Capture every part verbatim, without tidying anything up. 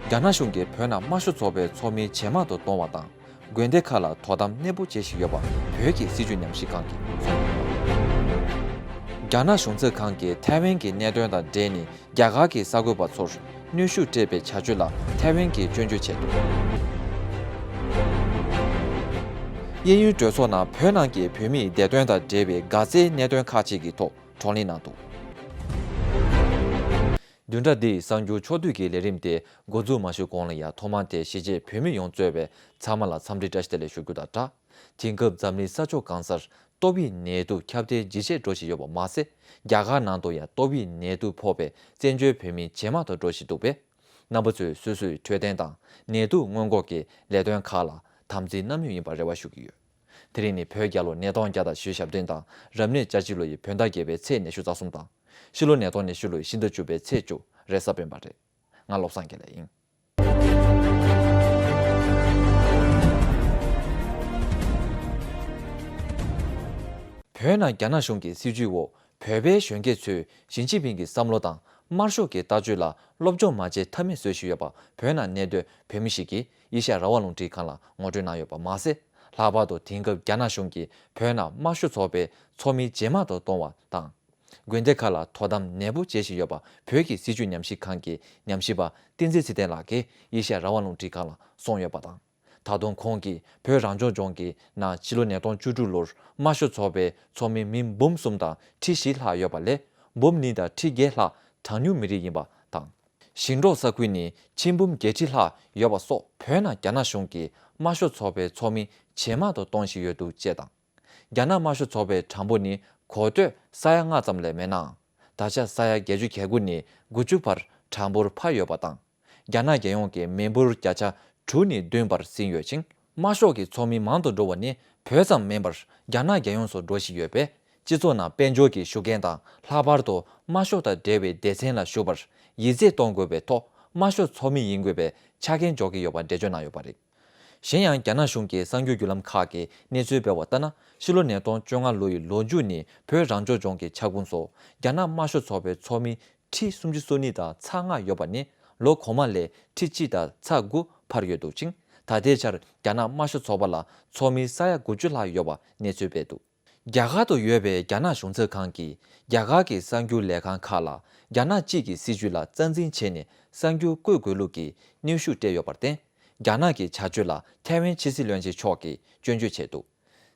རྒྱ་ནག་གཞུང་གིས་བོད་ནང་དམར་ཤོག་ཚོགས་པའི་ཚོགས་མི་ཇེ་མང་དུ་གཏོང་བ་དང་། དགོན་སྡེ་ཁག་ལ་དོ་དམ་གནས་སྤོ་བྱེད་བཞིན་ཡོད་པ་བོད་ཀྱི་སྲིད་བྱུས་ཉམས་ཞིབ་ཁང་གིས་གསུངས་ཡོད། རྒྱ་ནག་གཞུང་ཚབ་ཁང་གིས་ཐའེ་ཝན་གྱི་གནད་དོན་དང་འབྲེལ་ནས་རྒྱ་གར་གྱི་གསར་འགོད་པ་ཚོར་གནོན་ཤུགས་སྤྲད་པའི་བྱ་སྤྱོད་ལ་ཐའེ་ཝན་གྱིས་སྐྱོན་བརྗོད་བྱས་འདུག། གཡས་གཡོན་གྲོས་ཚོགས་ནང་བོད་ནང་གི་བོད་མིའི་བདེ་དོན་དང་འབྲེལ་བའི་དགའ་སའི་གནད་དོན་ཁག་ཅིག་གི་ཐོག་བགྲོ་གླེང་གནང་འདུག། བདུན་ཕྲག་འདིའི་གསར་འགྱུར་ཕྱོགས་བསྡུས་ཀྱི་ལས་རིམ་དེ་འགོ་འཛུགས་མ་ཞུས་གོང་ལ་ཡང་ཐོག་མར་དེ་གཞིས་བྱེས་བོད་མི་ཡོངས་གཙོས་པའི་ཚང་མ་ལ་འཚམས་འདྲི་བཀྲ་ཤིས་བདེ་ལེགས་ཞུ་རྒྱུ་དང་སྦྲགས། དེང་སྐབས་འཛམ་གླིང་ས་ཕྱོགས་གང་སར་ཏོག་དབྱིབས་ནད་དུག་ཁྱབ་གདལ་ཇེ་ཆེར་འགྲོ་བཞིན་ཡོད་པ་མ་ཟད། རྒྱ་གར་ནང་དུ་ཡང་ཏོག་དབྱིབས་ནད་དུག་ཕོག་པའི་བཙན་བྱོལ་བོད་མི་ཇེ་མང་དུ་འགྲོ་བཞིན་འདུག་པས། རྣམ་པ་ཚོས་སོ་སོའི་འཕྲོད་བསྟེན་དང་ནད་དུག་སྔོན་འགོག་གི་ལས་དོན་ཁག་ལ་དམ་འཛིན་གནང་མུས་ཡིན་པར་རེ་བ་ཞུ་གི་ཡོད། དེ་རིང་ནི་བོད་རྒྱལ་ལོ་ཉིས་སྟོང་བརྒྱ་དང་བཞི་བཅུ་ཞེ་བདུན་དང་། རབ་གནས་ལྕགས་བྱི་ལོ་ཡི་བོད་ཟླ་བརྒྱད་པའི་ཚེས་ཉི་ཤུ་རྩ་གསུམ་དང་། ཕྱི་ལོ་ཉིས་སྟོང་ཉི་ཤུ་ལོའི་ཕྱི་ཟླ་བཅུ་པའི་ཚེས་བཅུ་རེས་གཟའ་སྤེན་པ་རེད། ང་བློ་བཟང་དགེ་ལེགས་ཡིན། བོད་ནང་རྒྱ་ནག་གཞུང་གི་སྲིད་བྱུས་འོག་བོད་པའི་གཞོན་སྐྱེས་ཚོས་ཞི་ཅིན་ཕིང་གི་བསམ་བློ་དང་དམར་ཤོག་གི་ལྟ་སྤྱོད་ལ་སློབ་སྦྱོང་མ་བྱས་ཐབས་མེད་བཟོས་བཞིན་ཡོད་པ་བོད་ནང་གནས་སྡོད་བོད་མི་ཞིག་གིས་ཨེ་ཤ་ཡ་རང་དབང་རླུང་འཕྲིན་ཁང་ལ་ངོ་སྤྲོད་གནང་ཡོད་པ་མ་ཟད། ལྷག་པར་དུ་དེང་སྐབས་རྒྱ་ནག་གཞུང་གིས་བོད་ནང་དམར་ཤོག་ཚོགས་པའི་ཚོགས་མི་ཇེ་མང་དུ་གཏོང་བ་དང་། དགོན་སྡེ་ཁག་ལ་དོ་དམ་ནན་པོ་བྱེད་བཞིན་ཡོད་པ་བོད་ཀྱི་སྲིད་བྱུས་ཉམས་ཞིབ་ཁང་གི་ཉམས་ཞིབ་པ་བསྟན་འཛིན་ཚེ་བརྟན་ལགས་ཀྱིས་ཨེ་ཤ་ཡ་རང་དབང་རླུང་འཕྲིན་ཁང་ལ་གསུངས་ཡོད་པ་དང་། ད་དུང་ཁོང་གིས་བོད་རང་སྐྱོང་ལྗོངས་ཀྱི་ནང་ཕྱི་ལོ་ཉིས་སྟོང་བཅུ་དྲུག་ལོར་དམར་ཤོག་ཚོགས་པའི་ཚོགས་མི་མི་འབུམ་གསུམ་དང་ཁྲི་བཞི་ལྷག་ཡོད་པ་ལས་འབུམ་གཉིས་དང་ཁྲི་བརྒྱད་ལྷག་གྲངས་ཉུང་མི་རིགས་ཡིན་པ་དང་། ཞིང་འབྲོག་ས་ཁུལ་ནི་ཆིག་འབུམ་བརྒྱད་ཁྲི་ལྷག་ཡོད་པ་སོགས་བོད་ནང་རྒྱ་ནག་གཞུང་གིས་དམར་ཤོག་ཚོགས་པའི་ཚོགས་མི་ཇེ་མང་དུ་གཏོང་བཞིན་ཡོད་འདུག་ཅེས་དང་། རྒྱ་ནག་དམར་ཤོག་ཚོགས་པའི་གྲངས་འབོར་ནི་གོ་ཐོས་ས་ཡ་ལྔ་ཙམ་ལས་མེད་ནའང་། ད་ཆ་ས་ཡ་བརྒྱད་ཅུ་གྱ་དགུ་ནས་དགུ་བཅུ་བར་གྲངས་འབོར་འཕར་ཡོད་པ་དང་། རྒྱ་ནག་རྒྱལ་ཡོངས་ཀྱི་མི་འབོར་བརྒྱ་ཆ་དྲུག་ནས་བདུན་བར་ཟིན་ཡོད་ཅིང་། དམར་ཤོག་གི་ཚོགས་མི་མང་དུ་འགྲོ་བ་ནི་བོད་ཙམ་མིན་པར་རྒྱ་ནག་རྒྱལ་ཡོངས་སུ་འགྲོ་བཞིན་ཡོད་པས། སྤྱི་ཚོགས་ནང་དཔལ་འབྱོར་གྱི་ཤུགས་རྐྱེན་དང་། ལྷག་པར་དུ་དམར་ཤོག་དང་འབྲེལ་བའི་སྡེ་ཚན་ལ་ཞུགས་པར་ཡིད་ཆེས་གཏོང་དགོས་པའི་ཐོག་དམར་ཤོག་ཚོགས་མི་ཡིན་དགོས་པའི་ཆ་རྐྱེན་འཇོག་གི་ཡོད་པ་འགྲེལ་བརྗོད་གནང་ཡོད་པ་རེད། གཞན་ཡང་། རྒྱ་ནག་གཞུང་གི་གསར་འགྱུར་བརྒྱུད་ལམ་ཁག་གིས་གནས་ཚུལ་སྤེལ་བ་ལྟར་ན། ཕྱི་ལོ་ཉིས་སྟོང་བཅོ་ལྔ་ལོ་ཡི་ལོ་མཇུག་ནས་བོད་རང་སྐྱོང་ལྗོངས་ཀྱི་ཁྱབ་ཁོངས་སུ་རྒྱ་ནག་དམར་ཤོག་ཚོགས་པའི་ཚོགས་མི་ཁྲི་སུམ་ཅུ་སོ་གཉིས་དང་ཚེག་ལྔ་ཡོད་པ་ནི་ལོ་གོང་མ་ལས་ཁྲི་གཅིག་དང་ཚེག་དགུ་འཕར་ཡོད་འདུག་ཅིང་། ད་ལྟའི་ཆར་རྒྱ་ནག་དམར་ཤོག་ཚོགས་པ་ལ་ཚོགས་མི་ས་ཡ་དགུ་བཅུ་ལྷག་ཡོད་པ་གནས་ཚུལ་སྤེལ་འདུག། རྒྱ་གར་དུ་ཡོད་པའི་རྒྱ་ནག་གཞུང་ཚབ་ཁང་གིས་རྒྱ་གར་གྱི་གསར་འགྱུར་ལས་ཁང་ཁག་ལ་རྒྱ་ནག་གཅིག་གི་སྲིད་བྱུས་ལ་རྩ་འཛིན་བྱས་ནས་གསར་འགྱུར་བཀོད་དགོས་ལུགས་ཀྱི་གནོན་ཤུགས་སྤྲད་ཡོད་པར་བརྟེན། རྒྱ་ནག་གི་བྱ་སྤྱོད་ལ་ཐའེ་ཝན་ཕྱི་སྲིད་བློན་ཆེན་མཆོག་གིས་སྐྱོན་བརྗོད་བྱས་འདུག།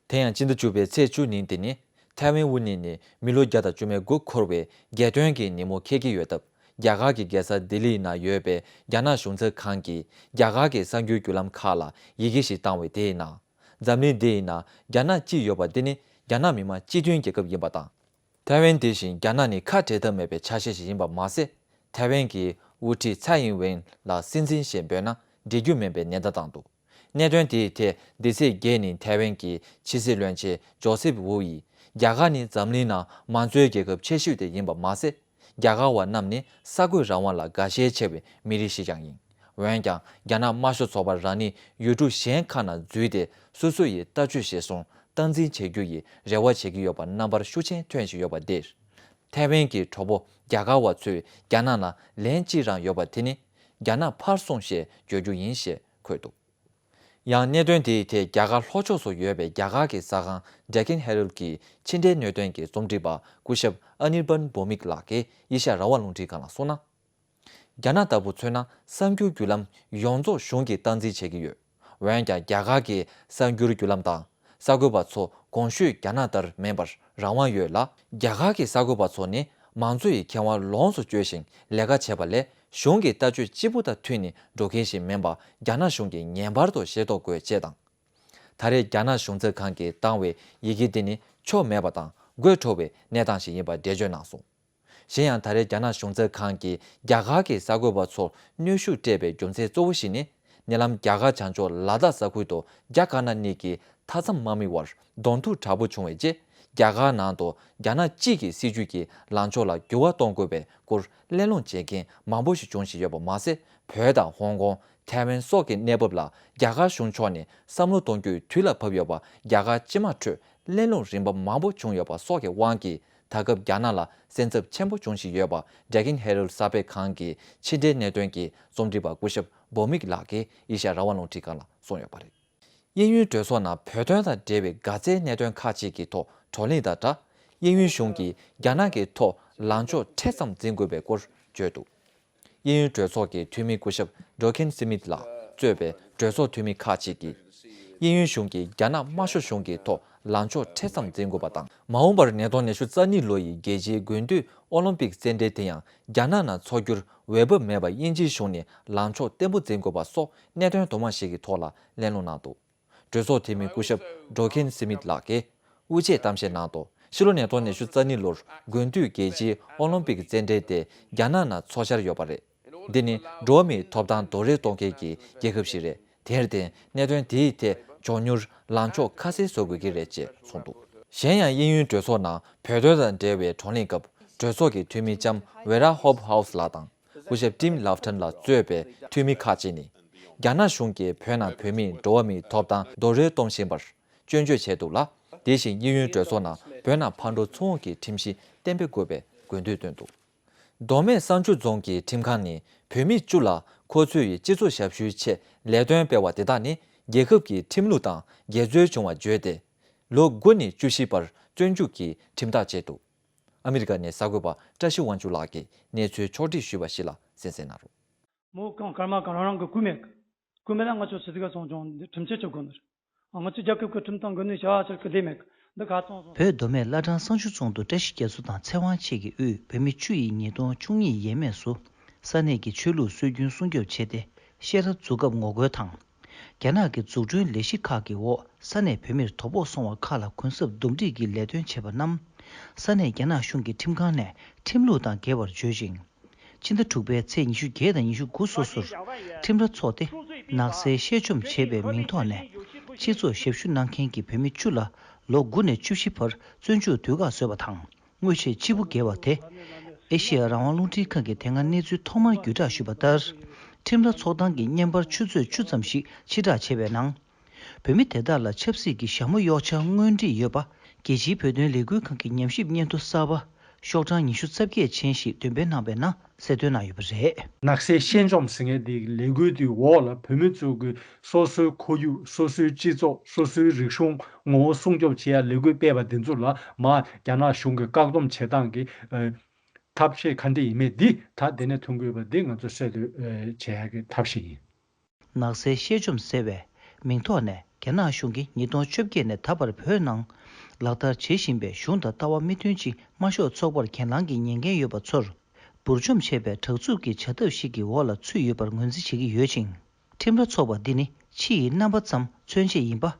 དེ་ཡང་སྤྱི་ཟླ་བཅུ་པའི་ཚེས་བཅུ་ཉིན་དེ་ནི་ཐའེ་ཝན་དབུ་བརྙེས་ནས་མི་ལོ་བརྒྱ་དང་བཅུ་མེད་དགུ་འཁོར་བའི་རྒྱལ་སྟོན་གྱི་ཉིན་མོ་འཁེལ་གྱི་ཡོད་སྟབས། རྒྱ་གར་གྱི་རྒྱལ་ས་ལྡི་ལིའི་ནང་ཡོད་པའི་རྒྱ་ནག་གཞུང་ཚབ་ཁང་གིས་རྒྱ་གར་གྱི་གསར་འགྱུར་བརྒྱུད་ལམ་ཁག་ལ་ཡི་གེ་ཞིག་བཏང་བའི་དེའི་ནང་། འཛམ་གླིང་འདི་ཡི་ནང་རྒྱ་ནག་གཅིག་ཡོད་པ་འདི་ནི་རྒྱ་ནག་མི་དམངས་སྤྱི་མཐུན་རྒྱལ་ཁབ་ཡིན་པ་དང་། ཐའེ་ཝན་དེ་བཞིན་རྒྱ་ནག་ནས་ཁ་བྲལ་ཐབས་མེད་པའི་ཆ་ཤས་ཤིག་ཡིན་པ་མ་ཟད། ཐའེ་ཝན་གྱི་དབུ་ཁྲིད་ཚའེ་ཨིན་ཝེན་ལ་སྲིད་འཛིན་ཞེས་འབོད་ན་འགྲིག་རྒྱུ་མིན་པའི་ནན་བརྡ་བཏང་འདུག། གནད་དོན་དེའི་ཐད་འདི་ཚེས་བརྒྱད་ཉིན་ཐའེ་ཝན་གྱི་ཕྱི་སྲིད་བློན་ཆེན་ཇོ་སེབ་ཝུའུ་ཡིས། རྒྱ་གར་ནི་འཛམ་གླིང་ནང་མང་གཙོའི་རྒྱལ་ཁབ་ཆེ་ཤོས་དེ་ཡིན་པ་མ་ཟད། རྒྱ་གར་བ་རྣམས་ནི་གསར་འགོད་རང་དབང་ལ་དགའ་ཞེན་ཆེ་བའི་མི་རིགས་ཤིག་ཀྱང་ཡིན། འོན་ཀྱང་། རྒྱ་ནག་དམར་ཤོག་ཚོགས་པ་རང་ཉིད་ཡུལ་གྲུ་གཞན་ཁག་ནང་འཛུལ་ཏེ། སོ་སོ་ཡི་ལྟ་སྤྱོད་གཞིར་བཟུང་སྟངས་འཛིན་བྱེད་རྒྱུ་ཡི་རེ་བ་བྱེད་ཀྱི་ཡོད་པ་རྣམ་པར་ཤུགས་ཆེན་ཐོན་བཞིན་ཡོད་པ་འདིར། ཐའེ་ཝན་གྱི་གྲོགས་པོ་རྒྱ་གར་བ་ཚོས་རྒྱ་ནག་ལ་ལན་གཅིག་རང་ཡོད་པ་དེ་ནི། རྒྱ་ནག་ཕར་སོང་ཞེས་བརྗོད་རྒྱུ་ཡིན་ཞེས་འཁོད་འདུག། ཡང་གནད་དོན་དེའི་ཐད་རྒྱ་གར་ལྷོ་ཕྱོགས་སུ་ཡོད་པའི་རྒྱ་གར་གྱི་གསར་ཁང་Deccan Herald གྱི་ཕྱི་འབྲེལ་གནད་དོན་གྱི་རྩོམ་སྒྲིག་པ་སྐུ་ཞབས་ཨ་ནིར་བན་བྷོ་མིག་ལགས་ཀྱིས་ཨེ་ཤ་ཡ་རང་དབང་རླུང་འཕྲིན་ཁང་ལ་གསུངས་ན། རྒྱ་ནག་ལྟ་བུ་མཚོན་ན་གསར་འགྱུར་བརྒྱུད་ལམ་ཡོངས་རྫོགས་གཞུང་གིས་སྟངས་འཛིན་བྱེད་ཀྱི་ཡོད། འོན་ཀྱང་རྒྱ་གར་གྱི་གསར་འགྱུར་བརྒྱུད་ལམ་དང་གསར་འགོད་པ་ཚོ་གོང་ཞུས་རྒྱ་ནག་ལྟར་མིན་པར་རང་དབང་ཡོད་ལ། རྒྱ་གར་གྱི་གསར་འགོད་པ་ཚོ་ནི་མང་གཙོ་ཡི་ཁེ་དབང་ལོངས་སུ་སྤྱོད་ཞིང་ལས་ཀ་བྱེད་པ་ལས། གཞུང་གི་ལྟ་སྤྱོད་གཅིག་པུ་དང་མཐུན་ནས་འགྲོ་མཁན་ཞིག་མིན་པ་རྒྱ་ནག་གཞུང་གིས་ངེས་པར་དུ་ཤེས་རྟོགས་དགོས་ཅེས་དང་། ད་རེས་རྒྱ་ནག་གཞུང་ཚབ་ཁང་གིས་བཏང་བའི་ཡི་གེ་འདི་ནི་ཆོ་མེད་པ་དང་དགོད་བྲོ་བའི་གནས་སྟངས་ཤིག་ཡིན་པ་འགྲེལ་བརྗོད་གནང་སོང་། གཞན་ཡང་། ད་རེས་རྒྱ་ནག་གཞུང་ཚབ་ཁང་གིས་རྒྱ་གར་གྱི་གསར་འགོད་པ་ཚོར་གནོན་ཤུགས་སྤྲད་པའི་རྒྱུ་མཚན་གཙོ་བོ་ཞིག་ནི། ཉེ་ལམ་རྒྱ་གར་བྱང་ཕྱོགས་ལ་དྭགས་ས་ཁུལ་དུ་རྒྱ་དཀར་ནག་གཉིས་ཀྱི་མཐའ་མཚམས་དམག་མི་དབར་གདོང་ཐུག་དྲག་པོ་བྱུང་བའི་རྗེས། རྒྱ་གར་ནང་དུ་རྒྱ་ནག་གཅིག་གི་སྲིད་བྱུས་ཀྱི་ལངས་ཕྱོགས་ལ་འགྱུར་བ་གཏོང་དགོས་པའི་སྐོར་གླེང་སློང་བྱེད་མཁན་མང་པོ་ཞིག་འབྱུང་བཞིན་ཡོད་པ་མ་ཟད། བོད་དང་ཧོང་ཀོང་། ཐའེ་ཝན་སོགས་ཀྱི་གནས་བབ་ལ་རྒྱ་གར་གཞུང་ཕྱོགས་ནས་བསམ་བློ་གཏོང་རྒྱུའི་དུས་ལ་བབ་ཡོད་པ་རྒྱ་གར་སྤྱི་དམངས་ཁྲོད་གླེང་སློང་རིམ་པ་མང་པོ་བྱུང་ཡོད་པ་སོགས་ཀྱི་དབང་གིས། ད་སྐབས་རྒྱ་ནག་ལ་སེམས་འཚབ་ཆེན་པོ་འབྱུང་བཞིན་ཡོད་པ་Dagen Herald་གསར་སྤེལ་ཁང་གི་ཕྱི་འབྲེལ་གནད་དོན་གྱི་རྩོམ་སྒྲིག་པ་སྐུ་ཞབས་Bomik་ལགས་ཀྱིས་ཨེ་ཤ་ཡ་རང་དབང་རླུང་འཕྲིན་ཁང་ལ་གསུངས་ཡོད་པ་རེད། དབྱིན་ཡུལ་གྲོས་ཚོགས་ནང་བོད་དོན་དང་འབྲེལ་བའི་དགའ་རྩལ་གནད་དོན་ཁག་ཅིག་གི་ཐོག་བགྲོ་གླེང་དང་སྦྲགས། དབྱིན་ཡུལ་གཞུང་གིས་རྒྱ་ནག་གི་ཐོག་ལངས་ཕྱོགས་ཕྲན་ཙམ་འཛིན་དགོས་པའི་སྐོར་བརྗོད་འདུག་དབྱིན་ཡུལ་གྲོས་ཚོགས་ཀྱི་འཐུས་མི་སྐུ་ཞབས་Dorkin Smith་ལགས་གཙོས་པའི་གྲོས་ཚོགས་འཐུས་མི་ཁག་ཅིག་གིས། དབྱིན་ཡུལ་གཞུང་གིས་རྒྱ་ནག་དམར་ཤོག་གཞུང་གི་ཐོག་ལངས་ཕྱོགས་ཕྲན་ཙམ་འཛིན་དགོས་པ་དང་། མ་འོངས་པར་ཉིས་སྟོང་ཉི་ཤུ་རྩ་གཉིས་ལོ་ཡི་རྒྱལ་སྤྱིའི་དགུན་དུས་ཨོ་ལིམ་པིག་རྩེད་འགྲན་དེ་ཡང་རྒྱ་ནག་ནང་འཚོགས་རྒྱུར་འོས་བབ་མེད་པར་དབྱིན་ཇིའི་གཞུང་ནས་ལངས་ཕྱོགས་བརྟན་པོ་འཛིན་དགོས་པ་སོགས་གནད་དོན་དུ་མ་ཞིག་གི་ཐོག་ལ་གླེང་སློང་གནང་འདུག་གྲོས་ཚོགས་འཐུས་མི་སྐུ་ཞབས་Dorkin Smith་ལགས་ཀྱིས་དབུ་འབྱེད་གཏམ་བཤད་གནང་དོན། ཕྱི་ལོ་ཉིས་སྟོང་ཉི་ཤུ་རྩ་གཉིས་ལོར་དགུན་དུས་རྒྱལ་སྤྱིའི་ཨོ་ལིམ་པིག་རྩེད་འགྲན་དེ་རྒྱ་ནག་ནང་འཚོགས་འཆར་ཡོད་པ་རེད། འདི་ནི་འགྲོ་བ་མིའི་ཐོབ་ཐང་རྡོག་རོལ་གཏོང་མཁན་གྱི་རྒྱལ་ཁབ་ཞིག་རེད། དེར་བརྟེན་གནད་དོན་དེའི་ཐད་མགྱོགས་མྱུར་ལངས་ཕྱོགས་ཁ་གསལ་བཟོ་དགོས་ཀྱི་རེད་ཅེས་གསུངས་འདུག་གཞན་ཡང་དབྱིན་ཡུལ་གྲོས་ཚོགས་ནང་བོད་དོན་དང་འབྲེལ་བའི་བགྲོ་གླེང་སྐབས་གྲོས་ཚོགས་ཀྱི་འཐུས་མི་ལྕམ་Vera Hobhouse་ལགས་དང་། སྐུ་ཞབས་Tim Loughton་ལ་གཙོས་པའི་འཐུས་མི་ཁག་ཅིག་ནས། རྒྱ་ནག་གཞུང་གིས་བོད་ནང་བོད་མིས་འགྲོ་བ་མིའི་ཐོབ་ཐང་རྡོག་རོལ་གཏོང་བཞིན་པར་སྐྱོན་བརྗོད་བྱས་འདུག་ལ། དེ་བཞིན་དབྱིན་ཡུལ་གྲོས་ཚོགས་ནང་བོད་ནང་ཕར་འགྲོ་ཚུར་འོང་གི་ཁྲིམས་གཞི་གཏན་འབེབས་དགོས་པའི་དགོས་འདུན་བཏོན་འདུག་མདོ་སྨད་བསང་ཆུ་རྫོང་གི་ཁྲིམས་ཁང་ནས་བོད་མི་བཅུ་ལ་ཁོ་ཚོའི་སྤྱི་ཚོགས་ཞབས་ཞུའི་ཆེད་ལས་དོན་སྤེལ་བ་དེ་དག་ནི་རྒྱལ་ཁབ་ཀྱི་ཁྲིམས་ལུགས་དང་འགལ་འཛོལ་བྱུང་བ་བརྗོད་དེ། ལོ་དགུ་ནས་བཅུ་བཞི་བར་བཙོན་འཇུག་གི་ཁྲིམས་ཐག་བཅད་འདུག་ཨ་མི་རི་ཀ་ནས་གསར་འགོད་པ་བཀྲ་ཤིས་དབང་ཕྱུག་ལགས་ཀྱིས་གནས་ཚུལ་ཕྱོགས་སྒྲིག་ཞུས་པ་ཞིག་ལ་གསན་གཟིགས་གནང་རོགས། མོ་གང་སྐར་མ་གང་རང་གི་སྐུ་མེད་གི། སྐུ་མེད་ལ་ང་ཚོ་སི་ཏི་ག་སོང་ཅུང་འདི་ཁྲིམས་ཆད་ཆོད་དགོས་ནི་རེད། ང་ཚོ་རྒྱལ་ཁབ་ཀྱི་ཁྲིམས་དང་འགལ་ནས་བྱ་བ་ཅིག་གི་ལས་མེད་གི། འདི་ག་ཚོང་སོང་། བོད་མདོ་སྨད་བླ་བྲང་བསང་ཆུ་རྫོང་དུ་བཀྲ་ཤིས་རྒྱ་མཚོ་དང་ཚེ་དབང་མཆེད་ཀྱི་དབུས་བོད་མི་བཅུ་ཡིས་ཉིས་སྟོང་བཅུ་གཉིས་ཡས་མས་སུ་ས་གནས་ཀྱི་ཆོས་ལུགས་སྲོལ་རྒྱུན་སྲུང་སྐྱོབ་བྱས་ཏེ་ཤེས་རབ་འཛུགས་སྐབས་ངོ་རྒོལ་དང་། རྒྱ་ནག་གི་འཛུགས་སྐྲུན་ལས་གཞི་ཁག་གི་འོག་ས་གནས་བོད་མིར་དོ་ཕོག་སོང་བ་ཁག་ལ་གུན་གསབ་འདུམ་འགྲིག་གི་ལས་དོན་བྱས་པ་རྣམས། ས་གནས་རྒྱ་ནག་གཞུང་གི་ཁྲིམས་ཁང་ནས་ཁྲིམས་ལུགས་དང་འགལ་བར་བརྗོད་ཅིང་། ཕྱི་ཟླ་དྲུག་པའི་ཚེས་ཉི་ཤུ་བརྒྱད་དང་ཉི་ཤུ་དགུ་སོ་སོར་ཁྲིམས་ར་འཚོགས་ཏེ་ནག་སེལ་གཤེད་བཅོམ་བྱས་པའི་མིང་ཐོག་ནས་སྤྱི་ཚོགས་ཞབས་ཞུ་གནང་མཁན་གྱི་བོད་མི་བཅུ་ལ་ལོ་དགུ་ནས་བཅུ་བཞི་བར་བཙོན་འཇུག་དུས་བཀག་བཟོས་པ་དང་། དངོས་ཆས་སྤྱི་བོ་འགེལ་བ་དེ། ཨེ་ཤེ་ཡ་རང་དབང་རླུང་འཕྲིན་ཁང་གིས་དེ་སྔ་གནས་ཚུལ་ཐོག་མར་བརྒྱུད་བསྒྲགས་ཞུས་པ་ལྟར། ཁྲིམས་ར་ཚོགས་སྟངས་ཀྱི་བརྙན་པར་ཆུ་ཚོད་བཅུ་ཙམ་ཞིག་ཕྱིར་བསྒྲགས་བྱས་པའི་ནང་། བོད་མི་དེ་དག་ལ་ཆབ་སྲིད་ཀྱི་ཞྭ་མོ་གཡོག་འཆར་སྔོན་སྒྲིག་ཡོད་པ། རྒྱལ་སྤྱིའི་བོད་དོན་ལས་འགུལ་ཁང་གི་ཉམས་ཞིབ་སྙན་ཐོ་གསར་པ་ཤོག་གྲངས་ཉི་ཤུ་རྩ་བརྒྱད་ཅན་ཞིག་འདོན་སྤེལ་གནང་བའི་ནང་གསལ་སྟོན་གནང་ཡོད་པ་རེད། ནག་སེལ་གཤེད་འཇོམས་ཟེར་མཁན་དེའི་ལས་འགུལ་དེའི་འོག་ལ་བོད་མི་ཚོ་གི་སོ་སོའི་ཁོར་ཡུག་སོ་སོའི་སྤྱི་ཚོགས་སོ་སོའི་རིག་གཞུང་ངོ་བོ་སྲུང་སྐྱོབ་བྱེད་ཡ་ལས་འགུལ་སྤེལ་བ་འདི་ཚོ་ལ་མར་རྒྱ་ནག་གཞུང་གི་བཀག་སྡོམ་བྱེད་སྟངས་ཀྱི་ཨ་ཐབས་ཤེས་ག་འདྲ་ཡིན་མིན་འདི་ད་དེ་ནས་ཐོན་གྱི་ཡོད་པ་འདི་ང་ཚོས་གསལ་སྟོན་བྱེད་ཡ་གི་ཐབས་ཤེས་ཡིན། ནག་སེལ་གཤེད་བཅོམ་ཟེར་བའི་མིང་ཐོག་ནས་རྒྱ་ནག་གཞུང་གིས་ཉིས་སྟོང་བཅོ་བརྒྱད་ནས་ད་བར་བོད་ནང་ལག་བསྟར་བྱེད་བཞིན་པའི་གཞུང་དང་ལྟ་བ་མི་མཐུན་ཅིང་དམར་ཤོག་ཚོགས་པར་གྱེན་ལངས་ཀྱི་ཉེས་འགན་ཡོད་པ་ཚོར་འབུར་འཇོམས་བྱས་པའི་དྲག་རྩུབ་ཀྱི་བྱ་ཐབས་ཤིག་གི་འོག་ལ་ཚུད་ཡོད་པར་ངོས་འཛིན་བྱེད་ཀྱི་ཡོད་ཅིང་། ཁྲིམས་ར་ཚོགས་པ་འདི་ནི་ཕྱི་ཡི་རྣམ་པ་ཙམ་མཚོན་ཆེད་ཡིན་པ།